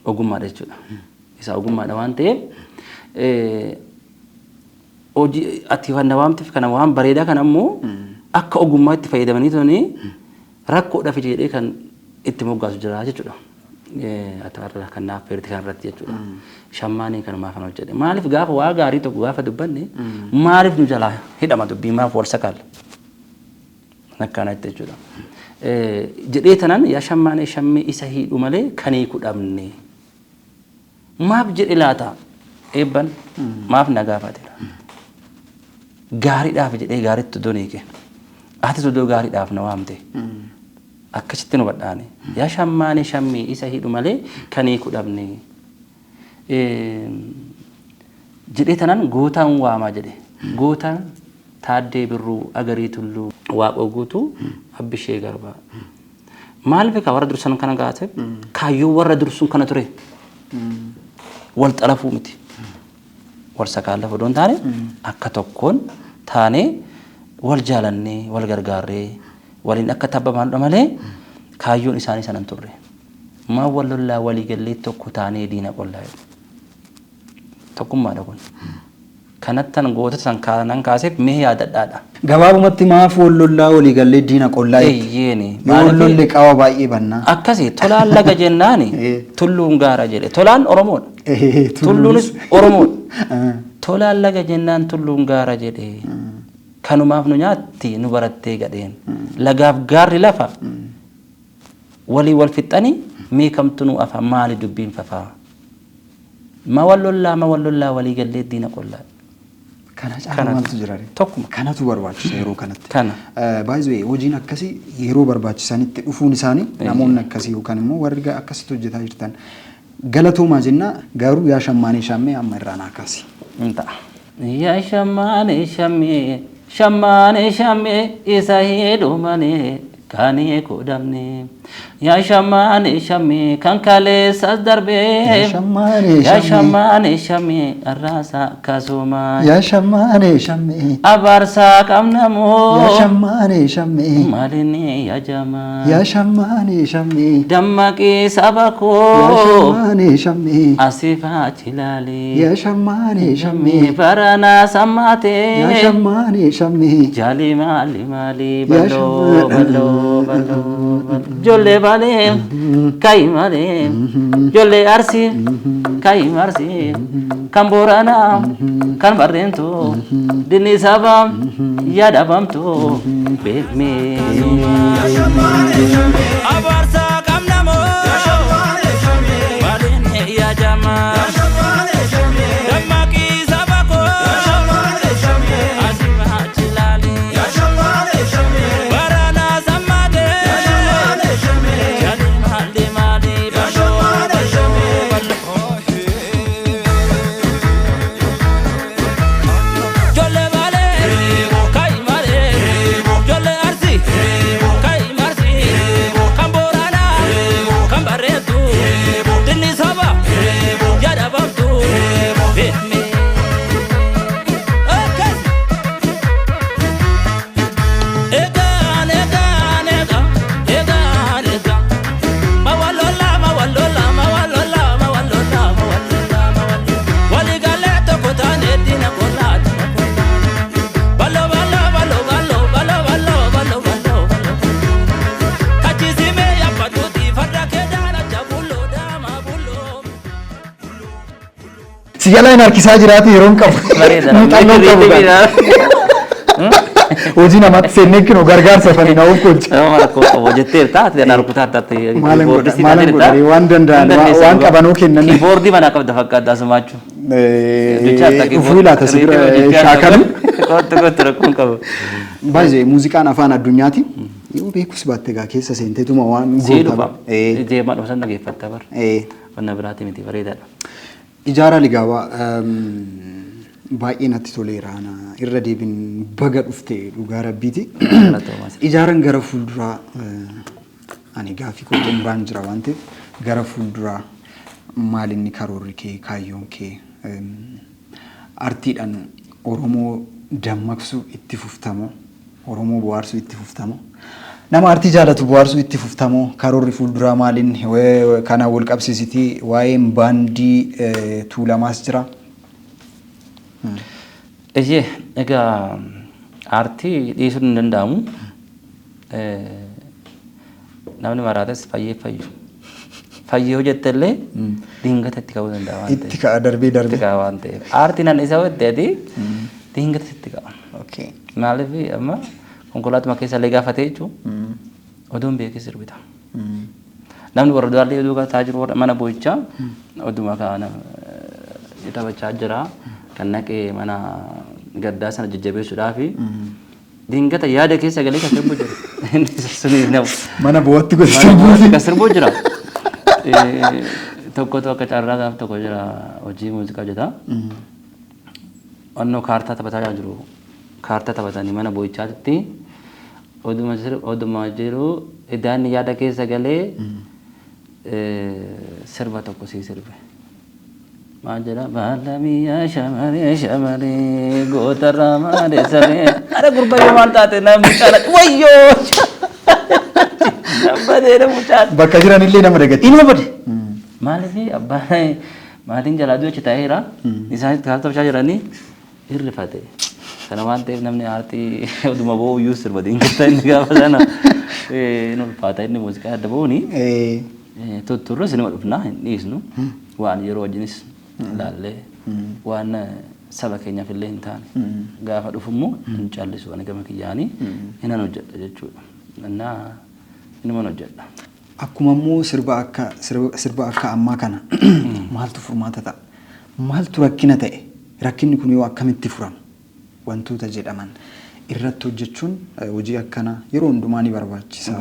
Ogummaadha jechuudha. Isaa ogummaadha waan ta'eef hojii ati kan na waamteef kana waan bareedaa kana immoo akka ogummaa itti fayyadamanii tuni rakkoodhaaf jedhee kan itti moggaasu jira jechuudha. Ati har'a kan naaf feerte kan irratti jechuudha. Shammaanii kanumaa kan hojjedhe. Maaliif gaafa waa gaarii tokko gaafa dubbanne maaliif nu jalaa hidhama dubbii, maaf wal sakaala? Akkanatti jechuudha. Jedhee tanan yaa shammaanee shammee isa hidhu malee kan hiiku dhabne. Maaf jedhe laata eebban maaf na gaafate laata? Gaariidhaaf jedhee gaariitti odoo ni hiike. Atis odoo gaariidhaaf na waamte. Akkasitti nu badhaane. Yaa shammaane shammii isa hidhu malee kan hiiku dhabne. Jedhee tanan gootaan waamaa jedhe. Gootaan Taaddee Birruu, Agarii Tulluu, Waaqoo Guutuu, Abbishee Garbaa. Maal beekaa warra dursan kana gaate kaayyoo warra dursun kana ture. Wal xalafuu miti. Wal sakaallafu odoo hin taane akka tokkoon taanee wal jaalannee wal gargaarree waliin akka tabba baanudha malee kaayyoon isaanii sana hin turre. Maa wal lollaa walii gallee tokko taanee diina qollaa jedhu. Tokkummaadha kun. Kanattan gootota san kanan kaaseef mee yaadadhaadha. Gabaabumatti maaf wal lollaa walii gallee diina qollaa jette. Eeyyeeni. Yoo wal lolle qawa baay'ee bannaa. Akkasi tolaan laga jennaani tulluun gaara jedhe. Tolaan Oromoodha. Tulluunis Oromoodha. Tolaan laga jennaan tulluun gaara jedhe. Kanumaaf nu nyaatti nu barattee gadheen. Lagaaf gaarri lafa walii wal fixxanii mee kamtu nu afa maali dubbiin fafaa. Ma wal lollaa ma wal lollaa walii gallee diina qollaa. Kana caalaa Kanatu. maaltu jira ree? Tokkuma. Kanatu barbaachisa yeroo kanatti. Kana. By the way, hojiin akkasii yeroo barbaachisanitti dhufuun isaanii namoonni akkasii yookaan immoo warri akkasitti hojjetaa jirtan galatoomaa jenna garuu yaa shammaanee shaammee amma irraa naa kaasi. Hin ta'a. Yaa shammaanee shammee shammaanee shammee isa hidhu malee kan hiiku dhabne. Yaa shammaanee shammee kan kaleessas darbee. Yaa shammaanee Yaa shammee. shammaanee shammee arraasa akkasuma. Yaa shammaanee shammee. Abaarsaa qabna moo. Yaa shammaanee shammee. Maalinni yaa jamaa. Yaa shammaanee shammee. Dammaqii saba Yaa koo. shammaanee shammee. Asiif achi ilaalee. Yaa shammaanee shammee. Baranaa sammaatee. Yaa shammaanee shammee. Jaalii maali maali Yaa bal'oo bal'oo bal'oo bal'oo. Ijoollee baalee ka'i malee. Ijoollee arsii ka'i marsii. Kan booranaa kan barreentu dinni saba yaadabamtu beekmee. Abaarsa qabna moo maaliin yaa jamaa dammaqii saba koo asii achi ilaalee baranaa sammaatee jalii maali maali bal'oo bal'oo bal'oo. Jolle malee, kai malee, jolle arsi, kai marsi, kan Boorana, kan Barreetu, dinni saba, yaada bamtu, beekme. Akkas. Egaan, egaan, egaan, egaan, egaan. Mawalola, mawalola, mawalola, mawalola, mawalola, mawalola. Waligalee tokko taanee diina qollaa, diina qollaa. Ballo, ballo, ballo, ballo, ballo, ballo, ballo, ballo, ballo. Kachisime yabbatuuti farda kee daalacha bulloo daama bulloo. Si jalaa hin harkisaa jiraatu yeroon qabu. Bareeda. Muuxannoo qabu gaa. Hojii namaatti seennee kinu gargaarsa fani na of gocha. Nama rakkoo qabu jetteerta ati na rukutaa taate. Maalan godha maalan godha waan danda'an waan qabanuu kennan. Kiiboordii manaa qabda fakkaata asumaachuu. Dhufuu laata si bira shaakalu. Kottu kottu rakkoon qabu. Baay'ee muuziqaan afaan addunyaati. Yoo beekus baatte egaa keessa seenteetuma waan Sii dhufa. goota. Deemaa dhufa san dhageeffatta bar. Wanna biraati miti bareedaadha. Ijaaraa Ligaabaa baay'ee natti toleera. Ana irra deebiin baga dhufte dhugaa rabbiiti. Galatoomaa. Ijaaran gara fuulduraa ani gaaffii koo xumuraan jira waan ta'eef gara fuulduraa maal inni karoorri kee kaayyoon kee artiidhaan Oromoo dammaqsuu itti fuftamoo Oromoo bohaarsuu itti fuftamoo nama artii jaalatu bohaarsuu itti fuftamoo karoorri fuulduraa maaliin kana wal qabsiisitii waa'een baandii Tuulamaas jira. Eyyee egaa aartii dhiisuun hin danda'amu. Namni maraates fayyee fayyu. Fayyee hojjette illee dingata itti ka'uu danda'a waan Itti ka'a darbee Itti darbee. ka'a waan ta'eef. Aartiin an isa hojjette ati dingata sitti ka'a. Okay. Maaliif amma konkolaatuma keessa illee gaafatee jechuun oduun beekee sirbita. Namni warra duraallee oduu kaasaa jiru warra mana boo'ichaa Oduma kana taphachaa jira. Kan naqee mana gaddaa sana jajjabeessuudhaafi dingata yaada keessa galee kan sirbu jira. Inni suni nama. Mana bo'ootti Mana godhe bo'ootti kan sirbu jira. Tokkotu akka carraa gaaf tokko jira hojii muuziqaa hojjeta. Onnoo kaartaa taphataa jiru. Kaartaa taphatanii mana boo'ichaatti oduma jiru idaanni yaada keessa galee sirba tokko sii sirbe. Maal jedha? Baalamiyyaa shamaree shamaree gootarraa maadee saree. Ara gurbayyoo maal taate na mucaan wayyoo. Badeera mucaan. Bakka jiranillee nama dagachi. Inuma bade. Maaliif abbaan maatiin jalaa du'e achi taa'eera. Isaanis kaartaa taphachaa jiranii hirrifate. Kana waan ta'eef namni aartii oduma boo'u iyyuu sirba dingata inni gaafa sana hin ulfaata inni muuziqaa adda ba'uuni. Tutturrus inuma dhufna hin dhiisnu. Waan yeroo wajjinis ilaallee waan saba keenyaaf illee hin taane gaafa dhufu immoo hin callisu ani gama kiyyaanii hinan hojjedha jechuudha. Innaa inuman hojjedha. Akkuma immoo sirba akka sirba akka ammaa kana maaltu furmaata ta'a? Maaltu rakkina ta'e? Rakkinni kun yoo akkamitti furama? Wantoota jedhaman irratti hojjechuun hojii akkanaa yeroo hundumaa ni barbaachisa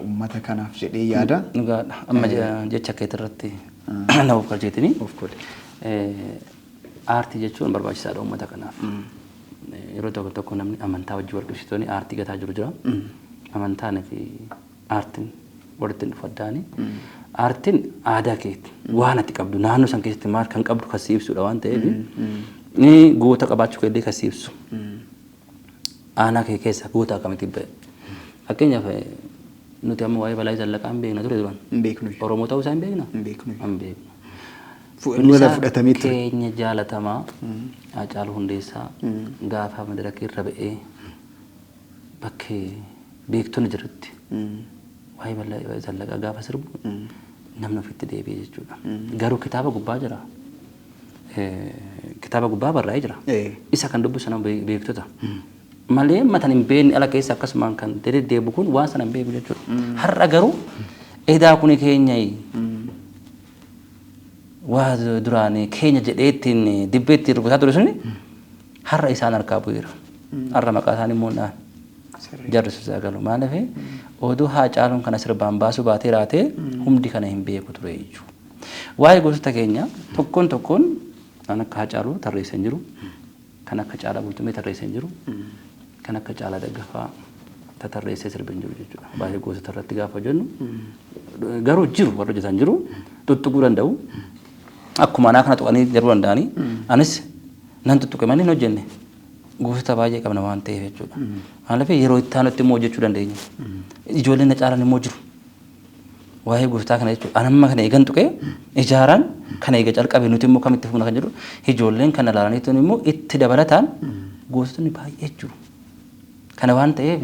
uummata kanaaf jedhee yaada. Dhugaadha. Amma jecha keetirratti na of galcheetini. Of godhe. Aartii jechuun barbaachisaadha uummata kanaaf. Yeroo tokko tokko namni amantaa wajjin wal qabsiisanii aartii gataa jiru jira. Amantaan fi aartiin walitti hin dhufu addaani. Aartiin aadaa keeti. Waan ati qabdu naannoo san keessatti maal kan qabdu kan si ibsudha waan ta'eef ni goota qabaachuu keellee kan si ibsu. Aanaa kee keessa goota akkamitti ba'e. Fakkeenyaaf nuti amma waa'ee Balaa Zallaqaa hin beekna ture duraan. Hin beeknu. Oromoo ta'uu isaa hin beekna? Hin beeknu. Hin beeknu. Wala fudhatamee ture. Keenya jaalatamaa Haacaaluu Hundeessaa gaafa madaraka irra ba'ee bakkee beektonni jirutti waa'ee Balaa Zallaqaa gaafa sirbu namni ofitti deebi'e jechuudha. Garuu kitaaba gubbaa jira. Kitaaba gubbaa barraa'ee jira. Isa kan dubbisu nama beektota. Malee matan hin beekne ala keessa akkasumaan kan deddeebi'u kun waan sana hin beeku jechuudha. Har'a garuu edaa kuni keenya waa duraan keenya jedhee ittiin dibbee ittiin rukutaa ture suni har'a isaan harkaa bu'eera. Har'a maqaa isaanii immoo hin jarri sun galu. Maaliif oduu Haacaaluun kana sirbaan baasuu baatee raatee hundi kana hin beeku ture jechuudha. Waa'ee gosoota keenya tokkoon tokkoon kan akka Haacaaluu tarreessee hin jiru. Kan akka Caalaa Bultumee tarreessee hin jiru. Kan akka Caalaa Daggafaa tatarreessee sirbe hin jiru jechuudha. Baay'ee gosoota irratti gaafa jennu garuu jiru warra hojjetan jiru tuttuquu danda'u. Akkuma anaa kana tuqanii darbuu danda'anii anis nan tuttuqe malee hin hojjenne. Gosoota baay'ee qabna waan ta'eef jechuudha. Maaliif yeroo itti aanutti immoo hojjechuu dandeenya. Ijoolleen na caalan immoo jiru. Waa'ee gosotaa kana jechuudha. An amma kana eegan tuqee ijaaraan kana eega calqabe nuti immoo kamitti fufna kan jedhu ijoolleen kana ilaalaniitu immoo itti dabalataan gosoonni baay'ee jiru. Kana waan ta'eef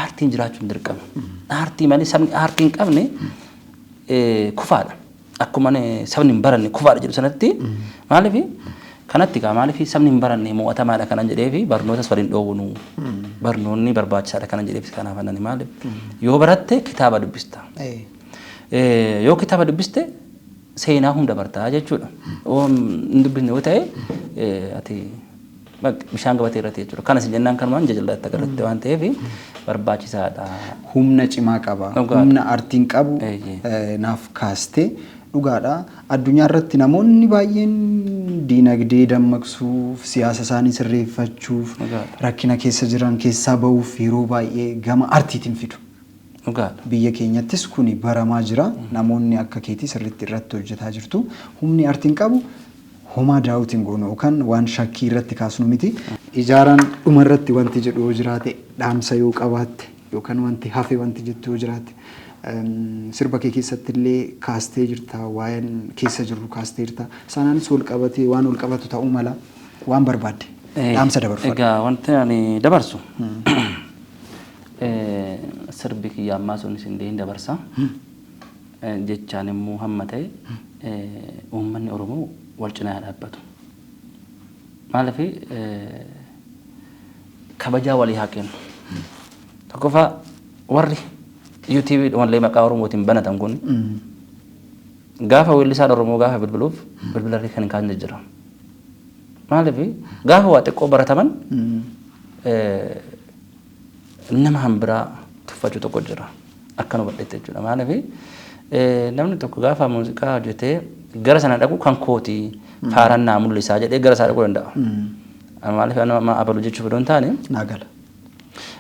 aartiin jiraachuun dirqama. Aartii malee sabni aartii hin qabne kufaadha. Akkuma sabni hin baranne kufaadha jedhu sanatti maaliif kanatti kaa maaliif sabni hin baranne mo'atamaadha kanan jedheefi barnootas waliin dhoowwunu barnoonni barbaachisaadha kanan jedheef kanaaf anani maaliif yoo baratte kitaaba dubbista. Yoo kitaaba dubbiste seenaa hunda bartaa jechuudha. Yoo hin dubbisne yoo ta'e ati bishaan gabatee irratti jechuudha. Kanas jennaan kanumaan jajallaatti agarratti waan ta'eef barbaachisaadha. Humna cimaa qaba. Humna aartiin qabu naaf kaastee dhugaadha. Addunyaa irratti namoonni baay'een diinagdee dammaqsuuf, siyaasa isaanii sirreeffachuuf, rakkina keessa jiran keessaa bahuuf yeroo baay'ee gama aartiitiin fidu. Biyya keenyattis kuni baramaa jira. Namoonni akka keetii sirriitti irratti hojjetaa jirtu. Humni aartiin qabu homaa daawwitiin goonu yookaan waan shakkii irratti kaasnu miti. Ijaaraan dhuma irratti wanti jedhu yoo jiraate dhaamsa yoo qabaatte yookaan wanti hafe wanti jettu yoo jiraate sirba kee keessatti illee kaastee jirta waa'een keessa jirru kaastee jirta. Sanaanis wal qabatee waan wal qabatu ta'uu mala waan barbaadde dhaamsa dabarfadhu. Egaa wanti ani dabarsu sirbi kiyya ammaa sunis illee hin dabarsa. Jechaan immoo hamma ta'e uummanni Oromoo wal cinaa dhaabbatu. Maaliif kabajaa walii haa kennu. Tokkoffaa warri YouTube wallee maqaa Oromootiin banatan kun Gaafa weellisaan Oromoo gaafa bilbiluuf bilbilarri kan hin kaasne jira. Maaliif gaafa waa xiqqoo barataman nama hambiraa tuffachuu tokko jira. Akka nu badhetti jechuudha. Maaliif namni tokko gaafa muuziqaa hojjetee gara sana dhaqu kan kooti faarannaa mul'isaa jedhee gara isaa dhaquu danda'a. Maaliif nama abalu jechuuf odoo hin taane Naa gala.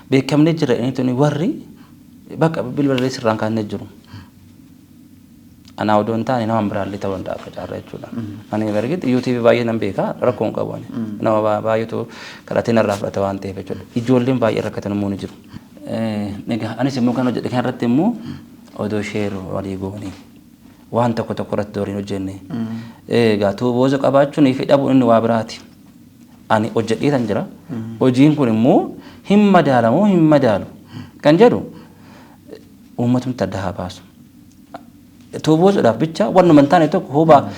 Beekamnee jira inni tuni warri bakka bilbilarree sirraan kaasnee jiru. Anaa odoo hin taane nama biraallee ta'uu danda'a akka carraa jechuudha. Ani bargit YouTube baay'ee nan beeka, rakkoo hin qabu ani. Nama baay'eetu kadhatee narraa fudhata waan ta'eef jechuudha. Ijoolleen baay'ee rakkatan immoo ni jiru. Egaa anis immoo kan hojjedhe kanarratti immoo odoo share walii goonee waan tokko tokko irratti doorii hojjenne. Egaa tuubooza qabaachuun fi dhabuun inni waa biraati. Ani hojjedheetan jira. Hojiin kun immoo hin madaalamoo hin madaalu kan jedhu uummatumti adda haa baasu. Tuuboozuudhaaf bicha wannuma hin taane tokko hubaa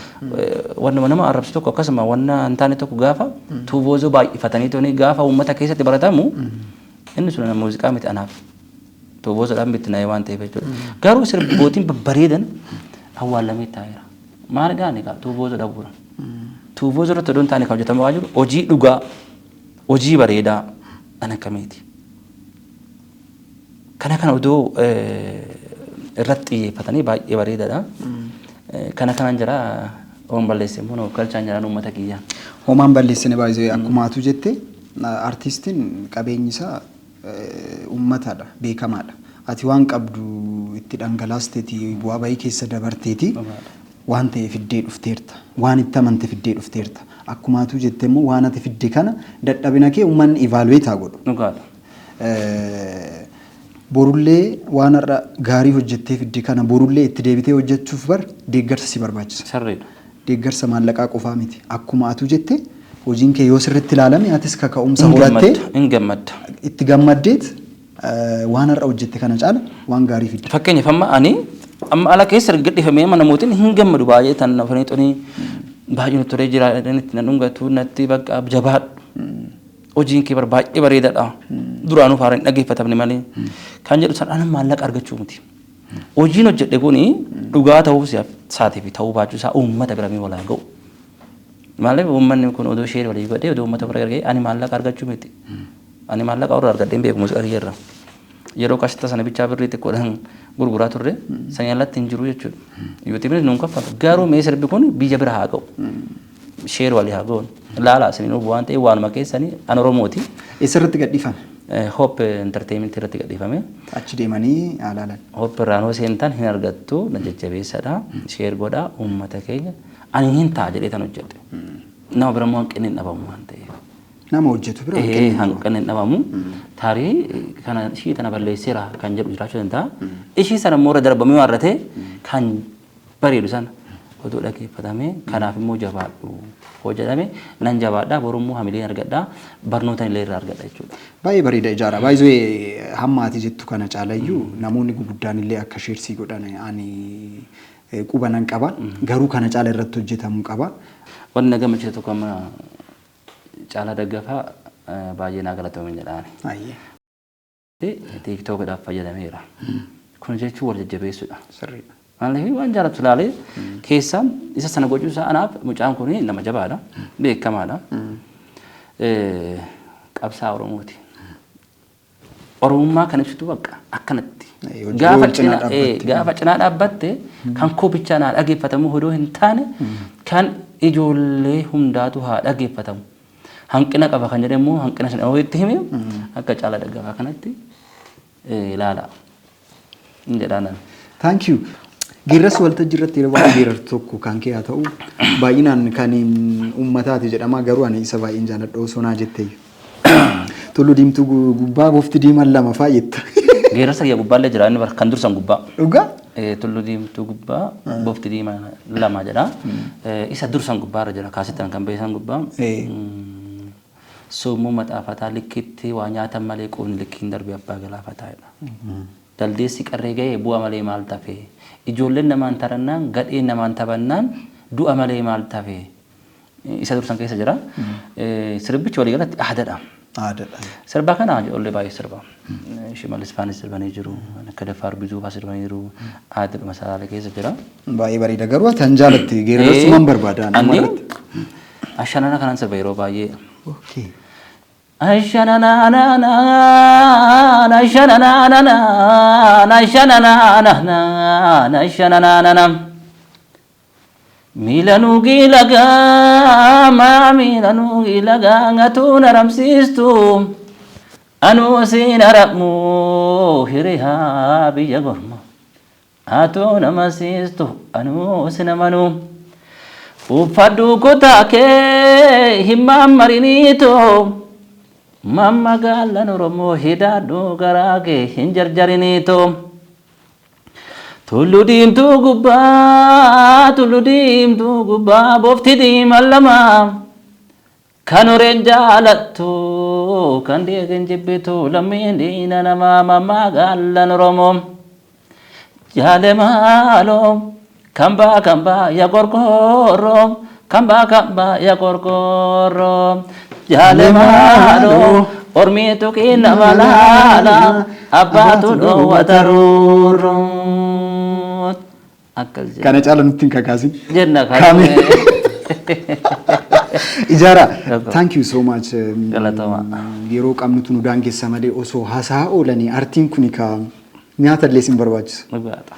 wannuma nama arrabsu tokko akkasuma wanna hin taane tokko gaafa tuuboozoo baay'ifatanii tuni gaafa uummata keessatti baratamu inni sun muuziqaa miti anaaf. Tuuboozoodhaan bittinnaa'ee waan ta'eef jechuudha. Garuu sirbootiin babbareedan awwaalamee taa'eera. Maal gaane egaa tuuboozoo dhabuudha. Tuuboozoo irratti odoo hin taane kan hojjetamaa jiru hojii dhugaa, hojii bareedaa an akkamiiti. Kana kana odoo irratti xiyyeeffatanii baay'ee bareedaadha. Kana kanan jira oon balleesse immoo nuuf galchaan jiraan uummata kiyyaa. Homaan balleessine baay'ee akkuma atu jette artiistiin qabeenyi isaa uummatadha, beekamaadha. Ati waan qabdu itti dhangalaasteeti, bu'aa bahii keessa dabarteeti waan ta'e fiddee dhufteerta. Waan itti amante fiddee dhufteerta. Akkuma atuu jette immoo waan ati fidde kana dadhabina kee uummanni evaluate haa godhu. Dhugaadha. Borullee waan har'a gaarii hojjettee fidde kana borullee itti deebitee hojjechuuf bar deeggarsa si barbaachisa. Sirriidha. Deeggarsa maallaqaa qofaa miti. Akkuma atuu jette hojiin kee yoo sirriitti ilaalame atis kaka'umsa horattee Hin gammadda. itti gammaddeet waan har'a hojjette kana caala waan gaarii fidda. Fakkeenyaaf amma ani amma ala keessa erga gadhiifamee amma namootiin hin gammadu baay'ee tan dhufanii xunii baay'ee nutti tolee jira itti na dhungatu natti bakka jabaadhu. Hojiin kee bar baay'ee bareedaadha. Duraanuu faara hin dhaggeeffatamne malee. Kan jedhu san ana maallaqa argachuu miti. Hojiin hojjedhe kuni dhugaa ta'uu isaatii fi ta'uu baachuu isaa uummata bira mee walaa ga'u. Maaliif uummanni kun odoo share walii godhee odoo uummata bira garga'ee ani maallaqa argachuu miti. Ani maallaqa warra argadhee hin beeku muuziqaa kiyya irraa. Yeroo kashta sana bichaa birrii xiqqoodhaan gurguraa turre sanii alatti hin jiru jechuudha. Yuutuubiinis nuun kaffalu. Garuu mee sirbi kun biyya bira haa ga'u. Share walii haa ga'u. Laala isiniin waan ta'eef waanuma keessanii an Oromooti. Eessarratti gadhiifame? Hope Entertainment irratti gadhiifame. Achi deemanii haa laalan. Hope irraan hoo seentan hin argattu na jajjabeessadha. Share godhaa uummata keenya. Ani hin ta'a jedhee tan hojjedhe. Nama bira immoo hanqinni hin dhabamu waan ta'eef. Nama hojjetu bira hanqinni hin dhabamu. Hanqinni hin dhabamu. Tarii kana ishii tana balleesseera kan jedhu jiraachuu danda'a. Ishii sana immoo irra darbamee waan irra kan bareedu sana odoo dhaggeeffatamee kanaaf immoo jabaadhu hoo jedhame nan jabaadha, boru immoo hamileen argadha, barnoota illee irraa argadha jechuudha. Baay'ee bareeda ijaara. Baay'ee hamma ati jettu kana caalayyuu namoonni guguddaan illee akka share sii godhan ani quba nan qaba. Garuu kana caala irratti hojjetamuu qaba. Wanni na gammachiise tokko amma Caalaa Daggafaa baay'ee naa galatoomi jedhaan. Ayyee. TikTokidhaaf fayyadameera. Kun jechuun wal jajjabeessuudha. Sirriidha. Maaliif waan jaallattu ilaalee keessaa isa sana gochuu isaa anaaf mucaan kun nama jabaadha. Beekamaadha. Qabsaa Oromooti. Oromummaa kan ibsitu bakka akkanatti. Hojii Gaafa wal cinaa cinaa dhaabbatte. Gaafa cinaa dhaabbatte kan koo bichaa naa dhageeffatamu odoo hin taane kan ijoollee hundaatu haa dhageeffatamu. Hanqina qaba kan jedhe immoo hanqina sana yoo itti hime akka Caalaa Daggafaa kanatti ilaala. Hin jedhaa nan. Thank you. Geerrarsi waltajjii irratti yeroo baay'ee geerartu tokko kan kee haa ta'u baay'inaan kan uummataati jedhama garuu ani isa baay'een jaaladha osoo naa jetteeyyu. Tulluu diimtuu gubbaa bofti diimaan lama faa jetta. Geerarsa kiyya gubbaallee jira inni kan dursan gubbaa. Dhugaa? Tulluu diimtuu gubbaa bofti diimaan lama jedha. Isa dursan gubbaarra jira kaasittan kan beesan gubbaa. Summuu maxaafataa likkitti waa nyaatan malee quufni likkiin darbe abbaa galaafataa jedha. Daldeessi qarree ga'ee bu'a malee maal tafe? Ijoolleen namaan tarannaan gadheen namaan taphannaan du'a malee maal tafe? Isa dursan keessa jira. Sirbichi waliigalatti aadaadha. Aadaadha. Sirba kana ijoollee baay'ee sirba. Shimallis faanis sirbanii jiru. Akka Daffaar Bizuu fa'aa sirbanii jiru. Aadaadhuma Salaalee keessa jira. Baay'ee bareeda, garuu ati an jaalatte geerarsumaan barbaada nama Ani irratti. ashanana kanan sirba yeroo baay'ee. Okay. Ashananana ashananana ashananana ashananana miila nuugii lagaa maa miila nuugii lagaa ngatuu na ramsiistu anuu siin aramu hiriyaa biyya gorma atuu nama siistu anuu sin amanuu uffadhu kutaa kee himmaan mariniitoo mamma gaalan Oromoo hidhaadhu garaa kee hin jarjariniitoo. Tullu diimtuu gubbaa, tullu diimtuu gubbaa, bofti diimaan lama. Kan horeen jaalattu, kan deegeen jibbitu, lammiin diina namaa mamma gaalan Oromoo. Jaale maaloo, kambaa kambaa ya qorqoorroo, kambaa kambaa ya qorqoorroo. Jaale maaloo, ormiitu qinna laala, abbaatu dhoowwata roorroo. Akkas jenna. Kana caala nutti hin kakaasin. Jenna. Kaame. Ijaara, Tokko. thank you so much. Galatoomaa. Yeroo qabnutu nu daangessa malee osoo haasaa oolanii artiin kuni ka nyaata illee sin barbaachisu. Dhugaadha.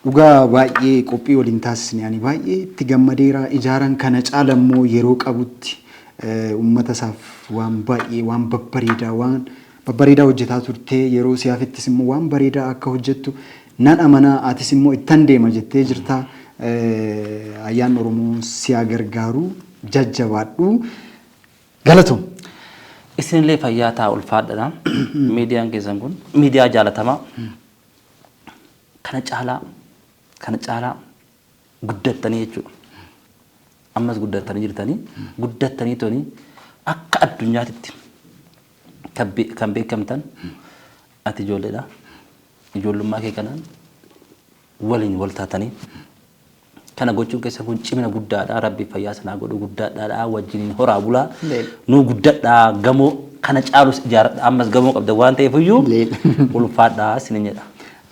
Dhugaa baay'ee qophii waliin taasisne ani baay'ee itti gammadeera. Ijaaran kana caala immoo yeroo qabutti uummata isaaf waan baay'ee waan babbareedaa hojjetaa turtee, yeroo siyaafittis immoo waan bareedaa akka hojjettu nan amanaa, atis immoo ittan deema jettee jirta. Ayyaanni Oromoo siyaa gargaaru, jajjabaadhu. Galatoom. Isinillee fayyaa ta'a, ulfaadha. Miidiyaan keessan kun miidiyaa jaalatamaa. Kana caalaa guddattanii jechuudha. Ammas guddattanii jirtanii, guddattanii toni akka addunyaatitti kan beekamtan ati ijoolleedha. Ijoollummaa kee kanaan waliin wal taatanii kana gochuun keessa kun cimina guddaadha. Rabbi fayyaa sanaa godhu, guddaadha. Wajjiniin horaa bulaa. Nuu guddadhaa, gamoo kana caalus ijaaradha. Ammas gamoo qabda waan ta'eef iyyuu ulfaadhaa isinin jedha.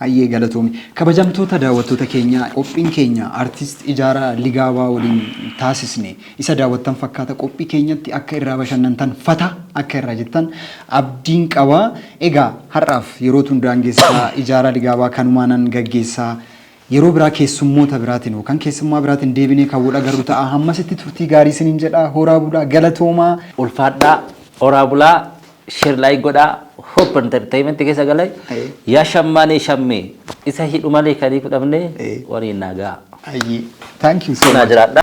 Ayyee, galatoomi. Kabajamtoota daawwattoota keenya, qophiin keenya artist Ijaaraa Ligaabaa waliin taasisne isa daawwattan fakkaata. Qophii keenyatti akka irraa bashannantan, fata akka irraa jettan abdiin qaba. Egaa har'aaf yeroo tun daangessaa, Ijaaraa Ligaabaa kanumaanan gaggeessaa. Yeroo biraa keessummoota biraatiin yookaan keessummaa biraatiin deebinee kan wal agarru ta'a. Hammasitti turtii gaarii isiniin jedha. Horaa bulaa, galatoomaa. Ulfaadhaa, horaa bulaa, share, like godhaa, Hope Entertainment keessa galay. Yaa shammaanee shammee isa hidhu malee kan fudhamne waliin nagaa. Ayyee. Thank you so Naa much. jiraadha.